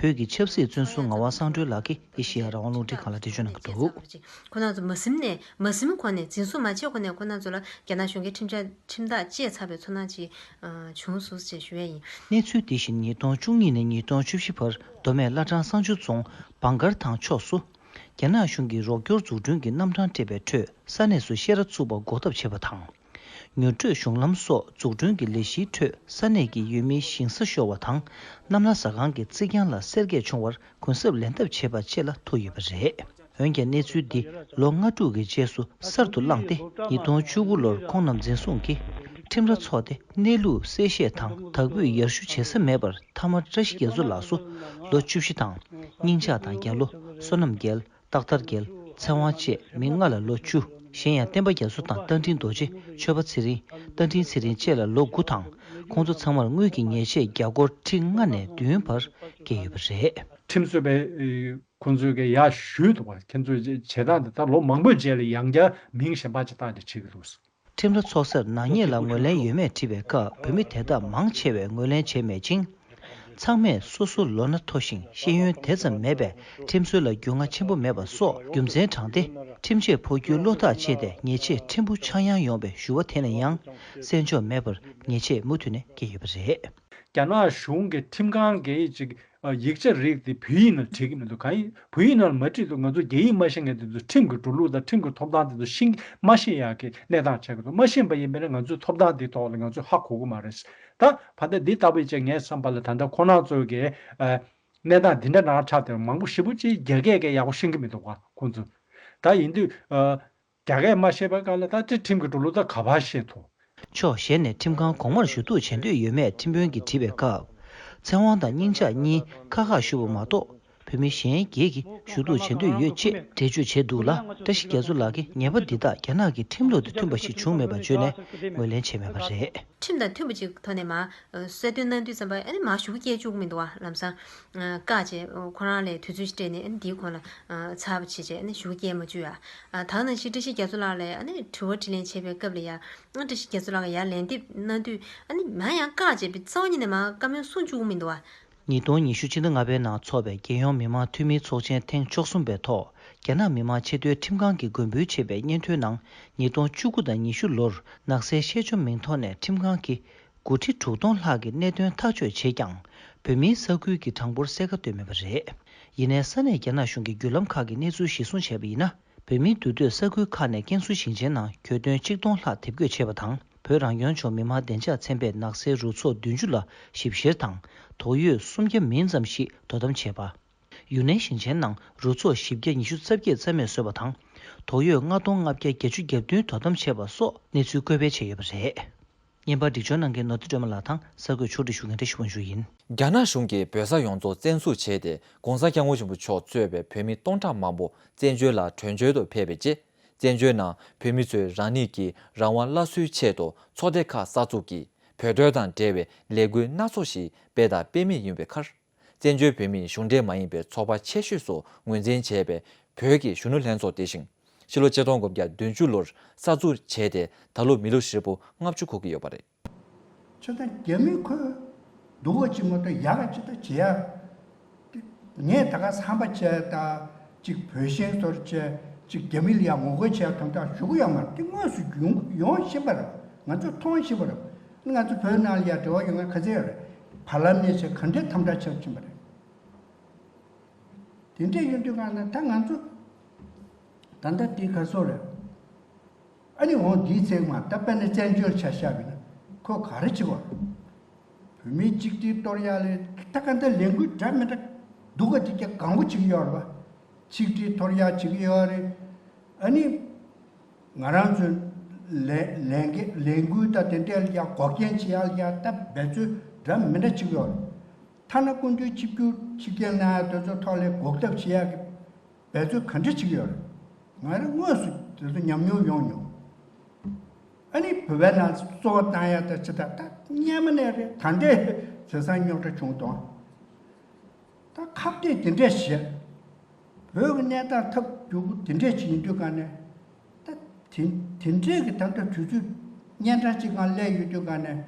བོད་ཀྱི་ཆབ་སྲིད་བཙོན་ཟུར་ངག་དབང་གསང་སྒྲོན་ལགས་ཀྱིས་ཨེ་ཤེ་ཡ་རང་དབང་རླུང་འཕྲིན་ཁང་ལ་འགྲེལ་བརྗོད་གནང་གི་འདུག་ཁོ་རང་ཚོ་མ་ཟིན་ནས་མ་ཟིན་གོང་ནས་འཛིན་བཟུང་མ་བྱས་གོང་ནས་ཁོ་རང་ཚོ་ལ་རྒྱ་ནག་གཞུང་གིས་ཁྲིམས་ཆ་ཁྲིམས་ཐག་བཅད་ཚར་བའི་ཚོར་སྣང་ཅིག་ཨ་བྱུང་སོང་ཞེས་ཞུ་ཡས་ཡིན། གནས་ཚུལ་འདི་བཞིན་ཉིས་སྟོང་བཅུ་གཉིས་ནས་ཉིས་སྟོང་བཅུ་བཞི་བར་མདོ་སྨད་བླ་བྲང་བསང་ཆུ་རྫོང་བང་སྒར་ཐང་ཕྱོགས་སུ། རྒྱ་ནག་གཞུང་གི་རོགས་སྐྱོར་འཛུགས་སྐྲུན་གྱི་རྣམ་གྲངས་སྤྲད་པའི་ཁྲོད་ས་གནས་སུ་བཤས་ར་བཙུགས་པ་འགོག་ཐབས་བྱས་པ་དང་། མྱུར་བགྲོད་གཞུང་ལམ་སོགས་འཛུགས་སྐྲུན་གྱི་ལས་གཞིའི་ཁྲོད་ས་གནས་ཀྱི་ཡུལ་མིའི་ཞིང་ས་ཤོར་བ་དང་། གནམ་ལ་ཟ་ཁང་གི་རྩིག་གྱང་ལ་སེར་གས་བྱུང་བར་གུན་གསབ་ལེན་ཐབས་བྱས་པ་བཅས་ལ་ཐུག་ཡོད་པ་རེད། འོན་ཀྱང་གནས་ཚུལ་འདི་ལོ་ལྔ་དྲུག་གི་རྗེས་སུ་གསར་དུ་བསླངས་ཏེ་ཉིས་སྟོང་བཅུ་དགུ་ལོར་ཁོང་རྣམས་འཛིན་བཟུང་གིས་ཁྲིམས་ར་ཚོགས་ཏེ་གནས་ལུགས་གསལ་བཤད་དང་དག་འབུད་ཡར་ཞུ་བྱེད་ས་མེད་པར་མཐའ་མར་བཀྲ་ཤིས་རྒྱ་མཚོ་ལགས་སུ་ལོ་བཅུ་བཞི་དང་། སྙིང་ལྕགས་དང་རྒྱ་ལོ། བསོད་ནམས་རྒྱལ། སྟག་དར་རྒྱལ། ཚེ་དབང་བཅས་མི་ལྔ་ལ་ལོ་བཅུ། གཞན་ཡང་བསྟན་པ་རྒྱ་མཚོ་དང་རྟ་མགྲིན་རྡོ་རྗེ། ཆོས་པ་ཚེ་རིང་། རྟ་མགྲིན་ཚེ་རིང་བཅས་ལ་ལོ་དགུ་དང་། ཁོང་ཚོ་ཚང་མར་དངུལ་གྱི་ཉེས་ཆད་རྒྱ་སྒོར་ཁྲི་ལྔ་ནས་བདུན་བར་བཀལ་ཡོད་པ་རེད། ཁྲིམས་རྩོད་པས་ཁོང་ཚོས་ཀྱི་ཡར་ཞུས་འདུག་བ། ཁྱེད་ཚོས་བྱེད་སྟངས་འདི་ད་ལོ་མང་པོའི་རྗེས་ལ་ཡང་བསྐྱར་མིང་གཞན་པ་ཅིག་བཏགས་ཏེ་བྱེད་ཀྱི་འདུག་ཁྲིམས་ར་ཚོགས་སར་ནག་ཉེས་ལ་ངོས་ལེན་ཡོད་མེད་དྲིས་པའི་སྐབས་བོད་མི་དེ་དག་མང་ཆེ་བས་ངོས་ལེན་བྱས་མེད་ཅིང་། ཚང་མས་སོ་སོ་ལོ་ན་མཐོ་ཞིང་ཤེས་ཡོན་དེ་ཙམ་མེད་པས་ཁྲིམས་སྲོལ་ལ་རྒྱུས་མངའ་ཆེན་པོ་མེད་པ་སོགས་རྒྱུ་མཚན་དྲངས་ཏེ་ཁྲིམས་ཆད་ཕོག་རྒྱུའི་བློ་ཐག་བཅད་དེ་ཉེས་ཆད་ཕྲན་བུ་ཆག་ཡང་ཡོང་བའི་ཞུ་བ་དེ་ལ་ཡང་གསན་འཇོག་མེད་པར་ཉེས་ཆད་མུ་མཐུད་ནས་འགེལ་ཡོད་པ་རེད། རྒྱ་ནག་གཞུང་གི་ཁྲིམས་ཁང་གིས་ཅིག་ཡིག་ཆ་རིགས་དེ་བོད་ཡིག་ནང་བྲིས་ཀྱི་མི་འདུག་གང་ཡིན་བོད་ཡིག་ནང་ལ་མ་བྲིས་འདུག་ང་ཚོ་རྒྱ་ཡིག་མ་ཤེས་མཁན་དེ་ཚོ་ཁྲིམས་ཀྱི་འགྲོ་ལུགས་དང་ཁྲིམས་ཀྱི་ཐོབ་ཐང་དེ་ཚོ་ཤེས་མ་ཤེས་ཡག་གི་གནས་སྟངས་ཆགས་ཀྱི་འདུག་མ་ཤེས་པ་ཡིན་པས་ན་ང་ཚོའི་ཐོབ་ཐང་དེའི་ཐོག་ལ་ང་ཚོས་ཧ་གོ་གི་མ་རེད། ད་བར་ད་འདི་ལྟ་བུ་ཅིག་ངའི་བསམ་པ་ལ་ད་ལྟ་ཁོ་རང་ཚོ་གི་ཨ་གནས་སྟངས་འདི་འདྲ་ནང་ཆགས་དེ་མང་པོ་ཞེ་པོ་ཅིག་རྒྱ་སྐད་ཀྱི་ཡག་པོ་ཤེས་ཀྱི་མི་འདུག་ག་ཁོང་ཚོ། ད་ཡིན་དུས་ཨ། རྒྱ་སྐད་མ་ཤེས་པའི་སྐབས་ལ་ད་དེ་ཁྲིམས་ཀྱི་འགྲོ་ལུགས་ད་ག་པར་ཤེས་ཐུབ། ཕྱོགས་གཞན་ནས་ཁྲིམས་ཁང་གོང་མར་ཞུ་གཏུག་བྱེད་འདོད་ཡོད་མེད་ཁྲིམས་དཔོན་གྱིས་དྲིས་པའི་སྐབས། ཚེ་དབང་དང་སྙིང་ལྕགས་གཉིས་ཁ་ཁ་ཞུ་བ་མ་གཏོགས། བོད་མི་གཞན་བརྒྱད་ཀྱིས་ཞུ་གཏུག་བྱེད་འདོད་ཡོད་ཅེས་འགྲེལ་བརྗོད་བྱས་འདུག་ལ། བཀྲ་ཤིས་རྒྱ་མཚོ་ལགས་ཀྱིས་ཉེས་པ་འདི་དག་རྒྱ་ནག་གི་ཁྲིམས་ལུགས་དང་མཐུན་པ་ཞིག་བྱུང་མེད་པར་བརྗོད་ནས་ངོས་ལེན་བྱས་མེད་པ་རེད། ཁྲིམས་དང་མཐུན་པ་ཅིག་ཐོག་ནས་མར་གསལ་སྟོན་གནང་དུས་ཙམ་པ་ཨ་ནི་མར་ཞུ་སྐད་བཅུག་མི་འདུག་བ། ལམ་སང་བཀག་བྱས་ཁོ་རང་ལ་དུས་ཚོད་ཅིག་སྤྲད་ནས་ཨ་ནི་འདིའི་གོང་ལ་ཚར་བ་བྱས་བྱས་ཨ་ནི་ཞུ་སྐད་མ་བཅུག་ཡ། ད་ནང་བཞིན་བཀྲ་ཤིས་རྒྱ་མཚོ་ལགས་ལ་ཨ་ནི་དྲི་བ་དྲིས་ལན་བྱེད་པའི་སྐབས་ལ་ཡ། ཨ་བཀྲ་ཤིས་རྒྱ་མཚོ་ལགས་ཀྱིས་ཡར་ལན་འདེབས་གནང་དུས་ཨ་ནི་མར་ཡང་བཀག་བྱས་པའི་རྩ་བ་ཉིད་ནས་མར་བཀའ་མོལ་གསུང་བཅུག་མི་འདུག་བ། ཉིས་སྟོང་ཉི་ཤུ་ཕྱི་ཟླ་ལྔ་པའི་ནང་འཚོགས་པའི་རྒྱལ་ཡོངས་མི་མང་འཐུས་མིའི་ཚོགས་ཆེན་ཐེངས་བཅུ་གསུམ་པའི་ཐོག་རྒྱ་ནག་མི་དམངས་ཆེས་མཐོའི་ཁྲིམས་ཁང་གིས་དགོངས་འབུལ་བྱས་པའི་སྙན་ཐོའི་ནང་ཉིས་སྟོང་བཅུ་དགུ་དང་ཉི་ཤུ་ལོར་ནག་སེལ་ཤེས་བྱ་མིང་ཐོག་ནས་ཁྲིམས་ཁང་གིས་སྒོར་ཁྲི་དྲུག་སྟོང་ལྷག་གི་གནད་དོན་ཐག་གཅོད་བྱས་ཀྱང་། བོད་མིའི་ས་ཁུལ་གྱི་གྲངས་འབོར་གསལ་ཁ་བཏོན་མེད་པ་རེད། ཡིན་ནའི་ས་གནས་རྒྱ་ནག་གཞུང་གི་བརྒྱུད་ལམ་ཁག་གིས་གནས་ཚུལ་གཞིར་བཟུང་བྱས་པ་ཡིན་ན། བོད་མིའི་འདུས་སྡོད་ས་ཁུལ་ཁག་ནས་ཀན་སུའུ་ཞིང་ཆེན་ནང་གྱོད་དོན་ཆིག་སྟོང་ལྷག་དེབ་འགོད་བྱས་པ་དང་། བོད་རང་སྐྱོང་ལྗོངས་མི་དམངས་བདེ་འཇགས་ཚན་པས་ནག་སེལ་རུ་ཚོགས་བདུན་ཅུ་ལ་ཞིབ་བཤེར་དང་། དོགས་ཡོད་སུམ་བརྒྱ་མིན་ཙམ་ཞིག་དོ་དམ་བྱས་པ། ཡུན་ནན་ཞིང་ཆེན་ནང་རུ་ཚོགས་བཞི་བརྒྱ་ཉི་ཤུ་རྩ་བརྒྱད་རྩ་མེད་བཟོས་པ་དང་། དོགས་ཡོད་ལྔ་སྟོང་ལྔ་བརྒྱ་བརྒྱད་ཅུ་གྱ་བདུན་དོ་དམ་བྱས་པ་སོགས་གནས་ཚུལ་བཀོད་སྤེལ་བྱས་ཡོད་པ་རེད། བརྙན་པར་སྒྲིག་སྦྱོར་གནང་མཁན་ནོར་བུ་སྒྲོལ་མ་ལགས་དང་གསར་འགོད་ཕྱོགས་སྒྲིག་ཞུ་མཁན་བཀྲ་ཤིས་དབང་ཕྱུག་ཡིན། རྒྱ་ནག་གཞུང་གིས་བོད་ས་ཡོངས་རྫོགས་བཙན་བཟུང་བྱས་ཏེ། ྋགོང་ས་ྋསྐྱབས་མགོན་ཆེན་པོ་མཆོག་གཙོས་པའི་བོད་མི་སྟོང་ཕྲག་མང་པོ་བཙན་བྱོལ་ལ་བྲོས་བྱོལ་དུ་ཕེབས་པའི་རྗེས། བཙན་བྱོལ་ནང་བོད་མི་ཚོས་རང་ཉིད་ཀྱི་རང་དབང་སླར་གསོའི་ཆེད་དུ་ཚོགས་སྡེ་ཁག་གསར་འཛུགས་ཀྱིས་བོད་དོན་དང་འབྲེལ་བའི་ལས་འགུལ་སྣ་ཚོགས་ཤིག་སྤེལ་དང་སྤེལ་མུས་ཡིན་པའི་ཁར། བཙན་བྱོལ་བོད་མིའི་གཞུང་འབྲེལ་མ་ཡིན་པའི་ཚོགས་པ་ཆེ་ཤོས་སུ་ངོས་འཛིན་བྱས་པའི་བོད་ཀྱི་གཞོན་ནུ་ལྷན་ཚོགས་དེ་བཞིན། ཕྱི་ལོ་ཆིག་སྟོང་དགུ་བརྒྱ་བདུན་ཅུ་ལོར་གསར་འཛུགས་བྱས་ཏེ་ད་ལོ་མི་ལོ་ཧྲིལ་པོ་ལྔ་བཅུ་འཁོར་གྱི་ཡོད་པ་རེད། ཁྱོད་དང་རྒྱ་མི་ཁོས་སྡུག་པ་ཅིག་མ་གཏོགས་ཡག་ག་ཅི་ད་བྱེད་ཡ། ངས་ད་ག་བསམ་པ་བྱས་ད་ཅིག་བོད་ཞེན་བཟོ་བྱས་ཅིག་རྒྱ་མི་ལ་ཡ་ངོ་རྒོལ་བྱས་དམ་དྲག་ཞུ་གི་ཡོད་མ་རེད། དེ་དངོས་སུ་ཡོང་ཡོང་བཞིན་པ་རེད། ང་ཚོས་མཐོང་བཞིན་པ་རེད། ང་ཚོ་བོད་ནང་ལ་ཡ་འབྲེལ་བ་ཡོད་མཁན་ག་ཚད་ཡོད་རེད། བར་ལམ་ནས་བྱས་ག་འདྲའི་དམ་དྲག་བྱེད་བཞིན་པ་རེད། དེ་འདྲས་ཡོང་དུས་གང་ན་ད་ང་ཚོ་ད་ལྟ་དེ་ག་སོ་རེད། ཨ་ནི་འོང་དེའི་ཚེ་མ་ད་དཔེར་ན་བཙན་བྱོལ་ཆ་བཞག་པ་ཡིན་ན་ཁོ་ག་རེ་བྱེད་པ། བོད་མིའི་གཅིག་སྒྲིལ་གཏོར་ཡག་ལས་ད་ག་འདྲ་ལས་འགུལ་འདྲ་མི་འདྲ་སྡུག་ག་དེ་ག་གང་པོ་བྱེད་ཀྱི་ཡོད་རེད་པ། གཅིག་སྒྲིལ་གཏོར་ཡག་བྱེད་ཀྱི་ཡོད་རེད། ཨ་ནི་ང་རང་ཚོའི་ལས་ལས་འགན་ལས་འགུལ་ད་དེ་འདྲས་ལ་ཡ་འགོག་རྐྱེན་བྱེད་ཡག་ལ་ཡ་ད་འབད་རྩོལ་འདྲ་མི་འདྲ་བྱེད་ཀྱི་ཡོད་རེད། ཐ་ན་ཀུན་སྤྱོད་གཅིག་གྱུར་ཕྱི་རྒྱལ་ནང་ཡང་དེ་ཚོ་ཐོག་ལ་འགོག་ཐབས་བྱེད་ཡག་གི་འབད་རྩོལ་ག་འདྲ་བྱེད་ཀྱི་ཡོད་རེད། ང་རང་དངོས་སུ་དེ་ཚོ་ཉམས་མྱོང་ཡོང་མྱོང་། ཨ་ནི་བོད་པའི་ནང་གསོལ་བ་བཏང་ཡག་ད་ཅི་ད་ད་སྔོན་མ་ནས་རེད། ད་འདྲས་བྱས་ཙང་རྙོག་དྲ་བྱུང་དང་། ད་ཁ་གཏད་དེ་འདྲས་བྱས། བོད་ཀྱི་གནས་སྟངས་ཐབས་སྐྱོ་པོ་དེ་འདྲས་ཅིག་ཡིན་དུས་ག་ནས། ད་དེ་དེ་འདྲས་ཀྱི་ད་ལྟ་དུས་ཚོད་གཉན་འཕྲང་ཅིག་སྒང་སླེབས་ཡོད་དུས་ག་ནས།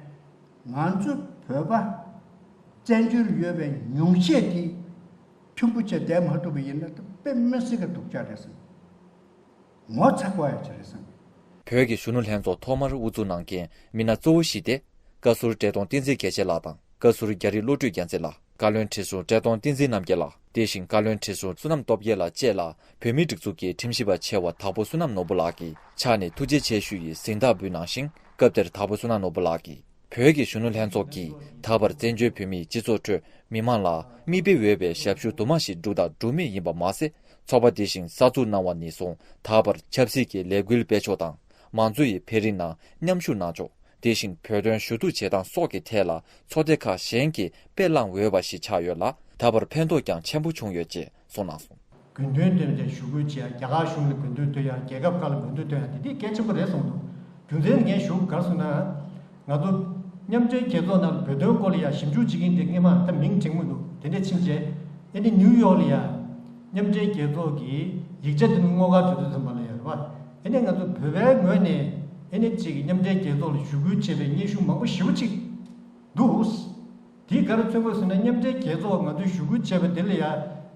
ང་ཚོ་བོད་པ་བཙན་བྱོལ་ཡོད་པའི་ཉུང་ཤས་དེ་མཐུན་པོ་བྱས་བསྡད་མ་ཐུབ་པ་ཡིན་ན་ད་དཔེ་མི་སྲིད་ཀྱི་སྡུག་ཅག་རེད་བསམ། ངོ་ཚ་དགོས་ཡ་ཅིག་རེད་བསམ། བོད་ཀྱི་གཞོན་ནུ་ལྷན་ཚོགས་ཐོག་མར་དབུ་འཛུགས་གནང་མཁན་མི་སྣ་གཙོ་བོ་བཞི་སྟེ། བཀའ་ཟུར་བཀྲས་མཐོང་བསྟན་འཛིན་རྒྱལ་མཚན་ལགས་དང་། བཀའ་ཟུར་རྒྱ་རི་བློ་གྲོས་རྒྱལ་མཚན་ལགས། བཀའ་བློན་ཁྲི་ཟུར་བཀྲས་མཐོང་བསྟན་འཛིན་རྣམ་རྒྱལ་ལགས། དེ་བཞིན་བཀའ་བློན་ཁྲི་ཟུར་བསོད་ནམས་སྟོབས་རྒྱལ་ལགས་བཅས་ལ་བོད་མིའི་སྒྲིག་འཛུགས་ཀྱི་ཁྲིམས་ཞིབ་པ་ཆེ་བ་དྭགས་པོ་བསོད་ནམས་ནོར་བུ་ལགས་ཀྱི་ཕྱག་ནས་ཐུགས་རྗེ་ཆེ་ཞུ་ཡི་གཟེངས་རྟགས་འབུལ་གནང་ཞིང་། སྐབས་དེར་དྭགས་པོ་བསོད་ནམས་ནོར་བུ་ལགས་ཀྱིས། བོད་ཀྱི་གཞོན་ནུ་ལྷན་ཚོགས་ཀྱིས་ད་བར་བཙན་བྱོལ་བོད་མིའི་སྤྱི་ཚོགས་ཁྲོད་མི་མང་ལ་མིག་དཔེ་འོས་པའི་ཞབས་ཞུ་དུ་མ་ཞིག་བསྒྲུབས་དང་སྒྲུབ་མུས་ཡིན་པ་མ་ཟད། ཚོགས་པ་འདི་བཞིན་གསར་འཛུགས་གནང་བ་ནས་བཟུང་ད་བར་ཆབ་སྲིད་ཀྱི་ལས་འགུལ་སྤེལ་ཕྱོགས་དང་། མང་གཙོ་ཡི་འཕེལ་རིམ་ནང་མཉམ་ཞུགས་གནང་ཕྱོགས། དེ་བཞིན་བོད་དོན་ཞུ་གཏུག་བྱེད་སྟངས་སོགས་ཀྱི་ཐད་ལ་ཚོགས་སྡེ་ཁག་གཞན་གྱིས་དཔེ་བླངས་འོས་པ་ཞིག་ཆགས་ཡོད་ལ། ད་བར་ཕན་ཐོགས་ཀྱང་ཆེན་པོ་བྱུང་ཡོད་ཅེས་གསུངས་གནང་སོང་། དགོས་འདུན་བཏོན་ཏེ་ཞུ་སྐུལ་བྱས། རྒྱ་གར་གཞུང་ལ་དགོས་འདུན་བཏོན་ཡ། རྒྱལ་ཁབ་ཁག་ལ་དགོས་འདུན་བཏོན་ཡ་དེ་དེ་གལ་ཆེན་པོ་རེད་གསུངས་འདུག་རྒྱུ་མཚན་ངས་ཞུ་ག་རེ་གསུངས་ན། ང་ཚོ་མཉམ་འབྲེལ་རྒྱལ་ཚོགས་ནང་ལ་བོད་དོན་སྐོར་ལ་ཡ་ཞིབ་འཇུག་བྱེད་མཁན་དེ་སྔས་མ་ད་མིང་དྲན་མི་འདུག་དེ་འདྲས་ཕྱིན་རྗེས་ཨེ་ནི་ནིའུ་ཡོག་ལ་ཡ་མཉམ་འབྲེལ་རྒྱལ་ཚོགས་ཀྱི་ཡིག་ཆ་དེ་ནི་སྔོག་གར་འགྲོ་དུས་ཙམ་པ་ལ་ཡ་རེད་པ། ཨེ་ནི་ང་ཚོ་བོད་པའི་ངོས་ནས་ཨེ་ནི་གཅིག་གི་མཉམ་འབྲེལ་རྒྱལ་ཚོགས་ལ་ཞུ་སྐུལ་བྱས་པའི་སྙན་ཞུ་མང་པོ་ཞེ་པོ་ཅིག་འདུག་དེས་ག་རེ་མཚོན་གྱི་ཡོད་ཟེར་ན། མཉམ་འབྲེལ་རྒྱལ་ཚོགས་ང་ཚོས་ཞུ་སྐུལ་བྱས་པ་དེ་ལ་ཡ་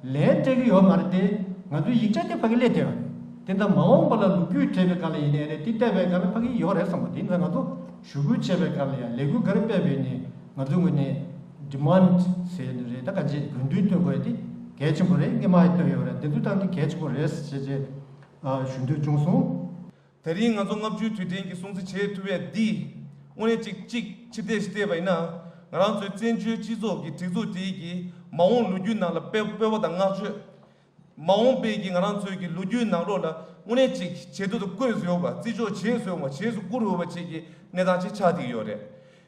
ལན་སྤྲད་ཀྱི་ཡོད་མ་རེད་དེ། ང་ཚོའི་ཡིག་ཆ་དེ་ཕ་གི་སླེབས་བསྡད་ཡོད་རེད། དེ་འདྲ་མ་འོངས་པ་ལ་ལོ་རྒྱུས་འབྲེལ་བའི་སྒང་ལ་ཡིན་ནའི་རེད། དེ་བལྟས་པའི་སྒང་ལ་ཕ་གི་ཡོད་རེད་བསམ་པ། དེ་ཡིན་ཙང་ང་ཚོ་ཞུ་སྐུལ་བྱས་པའི་སྒང་ལ་ཡ་ལས་འགུལ་ག་རེ་སྤེལ་བ་ཡིན་ནའི་ང་ཚོའི་ངོས་ནས་ཌི་མན་ཌི་ཟེར་ནི་རེད། ད་ག་འཇིག་དགོས་འདུན་བཏོན་དགོས་ཡ་དེ་གལ་ཆེན་པོ་རེད། སྔས་མ་ཡང་བཏོན་ཡོད་རེད། དེ་ཚོ་ཏང་གི་གལ་ཆེན་པོ་རེད་ཟེར་བྱས་ཞུ་འདོད་བྱུང་སོང་། དེ་རིང་ང་ཚོ་ལྔ་བཅུའི་དུས་དྲན་གྱི་སྲུང་བརྩི་བྱེད་ཐུབ་ཡ་འདི་དངོས་གནས་གཅིག་གཅིག་ཕྱིར་བལྟས་ཤིག་བལྟས་པ་ཡིན་ན། ང་རང་ཚོའི་བཙན་བྱོལ་སྤྱི་ཚོགས་ཀྱི་སྒྲིག་འཛུགས་དེ་གི་མ་འོངས་ལོ་རྒྱུས་ནང་ལ་དཔེ་སྤོབས་པ་དང་བསྔགས་བརྗོད། མ་འོངས་པའི་གི་ང་རང་ཚོའི་གི་ལོ་རྒྱུས་ནང་ལོགས་ལ་དངོས་གནས་ཅིག་བྱེད་ཐུབ་ཏུ་བཀོད་ཟེར་ཡོད་པ། བརྩི་འཇོག་བྱེད་ཟེར་ཡོད་པ། བྱེད་སུ་བཀུར་འོས་པ་ཅིག་གི་གནས་སྟངས་ཅིག་ཆགས་བསྡད་ཀྱི་ཡོད་རེད།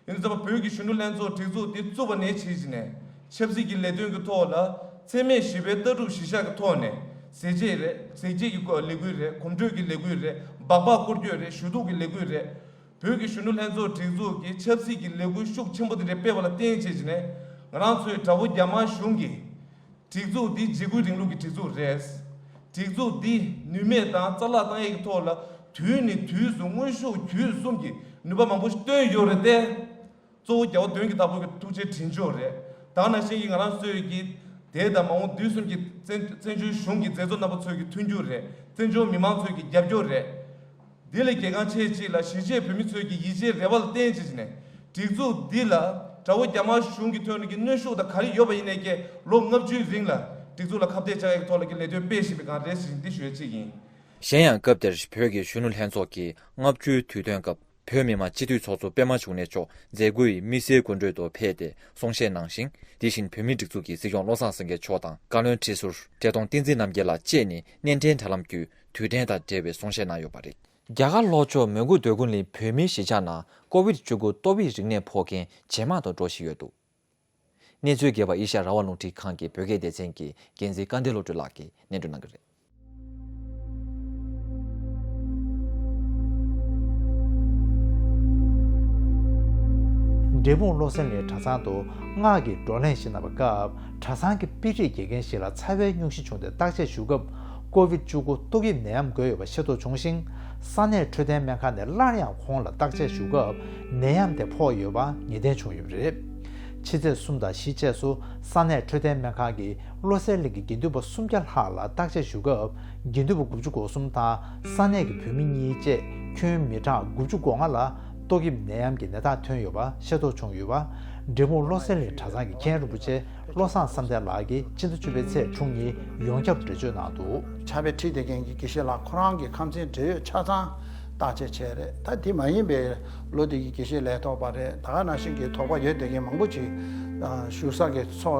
ཡིན་ཙང་བོད་ཀྱི་གཞོན་ནུ་ལྷན་ཚོགས་སྒྲིག་འཛུགས་འདི་བཙུགས་པ་ནས་བྱས་ནས་ཆབ་སྲིད་ཀྱི་ལས་དོན་གྱི་ཐོག་ལ་འཚེ་མེད་ཞི་བའི་ལྟ་གྲུབ་གཞིར་བཞག་གི་ཐོག་ནས་ཟས་བཅད་རེད། ཟས་བཅད་ཀྱི་ལས་འགུལ་རེད། གོམ་བགྲོད་ཀྱི་ལས་འགུལ་རེད། སྦག་སྦག་སྐོར་སྐྱོད་རེད། ཞུ་གཏུག་གི་ལས་འགུལ་རེད། བོད་ཀྱི་གཞོན་ནུ་ལྷན་ཚོགས་སྒྲིག་འཛུགས་ཀྱི་ཆབ་སྲིད་ཀྱི་ལས་འགུལ་ཤུགས་ཆེན་པོ་དེ་འདྲ་སྤེལ་བ་ལ་བརྟེན་བྱས་ནས་ང་རང་ཚོའི་དགྲ་བོ་རྒྱ་དམར་གཞུང་གིས། སྒྲིག་འཛུགས་འདི་འཇིགས་སྐུལ་རིང་ལུགས་ཀྱི་སྒྲིག་འཛུགས་རེད། སྒྲིག་འཛུགས་འདི་ནུས་མེད་དང་རྩ་བརླག་བཏང་ཡས་ཀྱི་ཐོག་ལ་དུས་ནས་དུས་སུ་དངོས་ཤུགས་དུས་གསུམ་གྱི་ནུས་པ་མང་པོ་ཞིག་བཏོན་ཡོད་རེད་དེ། གཙོ་བོ་རྒྱལ་བ་དོན་གྱི་བདག་པོ་གི་ཐུགས་རྗེ་དྲིན་ཆེན་རེད། ད་ག་ནང་བཞིན་གྱི་ང་རང་ཚོའི་གི་དེ་དང་མ་འོངས་དུས་གསུམ་གྱི་བཙན་བཙན་བྱོལ་གཞུང་གི་མཛད་གཙོ་རྣམ་པ་ཚོའི་གི་མཐུན་འགྱུར་རེད། བཙན་བྱོལ་མི་མང་ཚོའི་གི་རྒྱབ་སྐྱོར་རེད། འདི་ལས་གལ་འགངས་ཆེ་ཅིག་ལ་གཞིས་བྱེས་བོད་མི་ཚོའི་གི་ཡིད་ཆེས་རེ་བ་ལ་བརྟེན་བྱས་ནས་སྒྲིག་འཛུགས་འདི་ལ་དགྲ་བོ་རྒྱ་དམར་གཞུང་གི་ཐོག་ནས་ཀྱི་གནོན་ཤུགས་དང་ག་རེ་ཡོད་པ་ཡིན་ནའི་ཀྱེ་ལོ་ལྔ་བཅུའི་རིང་ལ་སྒྲིག་འཛུགས་ལ་ཁ་གཏད་བཅག་ཡག་གི་ཐོག་ལ་ཀྱི་ལས་དོན་སྤེལ་བཞིན་པའི་སྒང་རེད་ཟེར་འདི་ཞུ་ཡ་གཅིག་ཡིན། གཞན་ཡང་སྐབས་དེར་བོད་ཀྱི་གཞོན་ནུ་ལྷན་ཚོགས་ཀྱི་ལྔ་བཅུའི་དུས་སྟོན་སྐབས་བོད་མི་མང་སྤྱི་འཐུས་ཚོགས་གཙོ་པད་མ་འབྱུང་གནས་མཆོག་མཛད་སྒོའི་དམིགས་བསལ་མགོ་ཁྲིད་དུ་ཕེབས་ཏེ་གསུང་བཤད་གནང་ཞིང་། དེ་བཞིན་བོད་མིའི་སྒྲིག་འཛུགས་ཀྱི་སྲིད་སྐྱོང་བློ་བཟང་སེང་གེ་མཆོག་དང་བཀའ་བློན་ཁྲི་ཟུར་བཀྲས་མཐོང་བསྟན་འཛིན་རྣམ་རྒྱལ་ལགས་བཅས་ནས་སྣེ་འདྲེན་དྲ་ལམ་བརྒྱུད་དུས་དྲན་དང་འབྲེལ་བའི་གསུང་བཤད་གནང་ཡོད་པ་རེད། རྒྱ་གར་ལྷོ་ཕྱོགས་མོན་གྷོ་སྡོད་ཁུལ་ནི་བོད་མིའི་གཞིས་ཆགས་ནང་ཀོ་བིད་བཅུ་དགུ་ཏོག་དབྱིབས་རིམས་ནད་ཕོག་མཁན་ཇེ་མང་དུ་འགྲོ་བཞིན་ཡོད་འདུག་གནས་ཚུལ་རྒྱས་པ་ཨེ་ཤ་ཡ་རང་དབང་རླུང་འཕྲིན་ཁང་གི་བོད་སྐད་སྡེ་ཚན་གྱི་འགན་འཛིན་སྐལ་ལྡན་བློ་གྲོས་ལགས་ཀྱིས་སྙན་སྒྲོན་གནང་གི་རེད། འབྲས་སྤུངས་བློ་གསལ་གླིང་གྲྭ་ཚང་དུ་སྔགས་ཀྱི་བགྲོ་གླེང་ཞིག་གནང་བའི་སྐབས། གྲྭ་ཚང་གི་དཔེ་ཁྲིད་དགེ་རྒན་ཞིག་ལ་ཚ་བའི་སྙུང་གཞི་བྱུང་སྟེ་བརྟག་དཔྱད་ཞུ་སྐབས། ཀོ་བིད་བཅུ་དགུ་ཏོག་དབྱིབས་ནད་ཡམས་འགོས་ཡོད་པ་ཤེས་རྟོགས་བྱུང་ཞིང་། ས་གནས་འཕྲོད་བསྟེན་སྨན་ཁང་ནས་སླར་ཡང་ཁོང་ལ་བརྟག་དཔྱད་ཞུ་སྐབས། ནད་ཡམས་དེ་ཕོག་ཡོད་པ་ངེས་གཏན་བྱུང་ཡོད་པ་རེད། ཕྱི་ཚེས་གསུམ་དང་བཞི་བཅས་སུ་ས་གནས་འཕྲོད་བསྟེན་སྨན་ཁང་གིས་བློ་གསལ་གླིང་གི་དགེ་འདུན་པ་སུམ་བརྒྱ་ལྷག་ལ་བརྟག་དཔྱད་ཞུ་སྐབས། དགེ་འདུན་པ་དགུ་བཅུ་གོ་གསུམ་དང་ས་གནས་ཀྱི་བོད་མི་གཉིས་བཅས་ཁྱོན་མི་གྲངས་དགུ་བཅུ་གོ་ལྔ་ལ་ཏོག་དབྱིབས་ནད་ཡམས་ཀྱི་ནད་རྟགས་ཐོན་ཡོད་པ་ཤེས་རྟོགས་བྱུང་ཡོད་པ། འབྲས་སྤུངས་བློ་གསལ་གླིང་གྲྭ་ཚང་གི་མཁན་རིན་པོ་ཆེ་བློ་བཟང་བསམ་གཏན་ལགས་ཀྱིས་ཕྱི་ཟླ་བཅུ་པའི་ཚེས་དྲུག་ཉིན་ཡོངས་ཁྱབ་འགྲེལ་བརྗོད་གནང་འདུག་ཕྱག་དཔེ་ཁྲིད་བསྡད་མཁན་གྱི་དགེ་བཤེས་ལགས་ཁོ་རང་གི་ཁམས་ཚན་འབྲེལ་ཡོད་ཆ་ཚང་བརྟག་དཔྱད་བྱས་རེད། ད་དེ་མ་ཡིན་པའི་ལོ་དེ་གི་དགེ་བཤེས་ལས་ཐོག་པ་རེད། ད་ག་ནང་བཞིན་གྱི་དོགས་པ་ཡོད་བསྡད་མཁན་མང་པོ་ཅིག་ཨ་བཞུགས་ས་གི་ཚོ་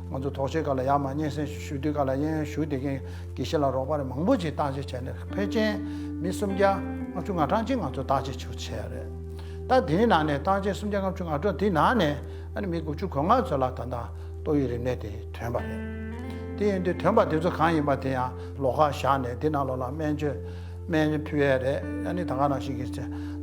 ང་ཚོ་དོགས་གཅོད་སྐབས་ལ་ཡར་མར་སྙན་སེང་ཞུ་དུས་སྐབས་ལ་སྙན་ཞུ་བསྡད་མཁན་དགེ་བཤེས་ལགས་རོགས་པ་རེད། མང་པོ་ཅིག་བརྟག་དཔྱད་བྱས་ནས་ཕལ་ཆེར་མི་སུམ་བརྒྱ་ལྔ་བཅུ་ང་གྲངས་ཅིག་ང་ཚོ་བརྟག་དཔྱད་ཞུ་བྱས་རེད། ད་དེའི་ནང་ནས་བརྟག་དཔྱད་སུམ་བརྒྱ་ལྔ་བཅུ་ང་གྲངས་དེའི་ནང་ནས་ཨ་ནི་མི་དགུ་བཅུ་གོ་ལྔ་ཚོ་ལ་ད་ལྟ་ཏོག་དབྱིབས་རིམས་ནད་དེ་ཐོན་པ་རེད། དེ་ཡིན་དུས་ཐོན་པ་དེ་ཚོ་གང་ཡིན་པ་དེ་ཡང་ལོགས་ཀ་བཞག་ནས་དེ་ནང་ལོགས་ལ་སྨན་བཅོས་སྨན་ཕུལ་ཡས་རེད། ཨ་ནི་ད་ག་ནང་བཞིན་གྱི་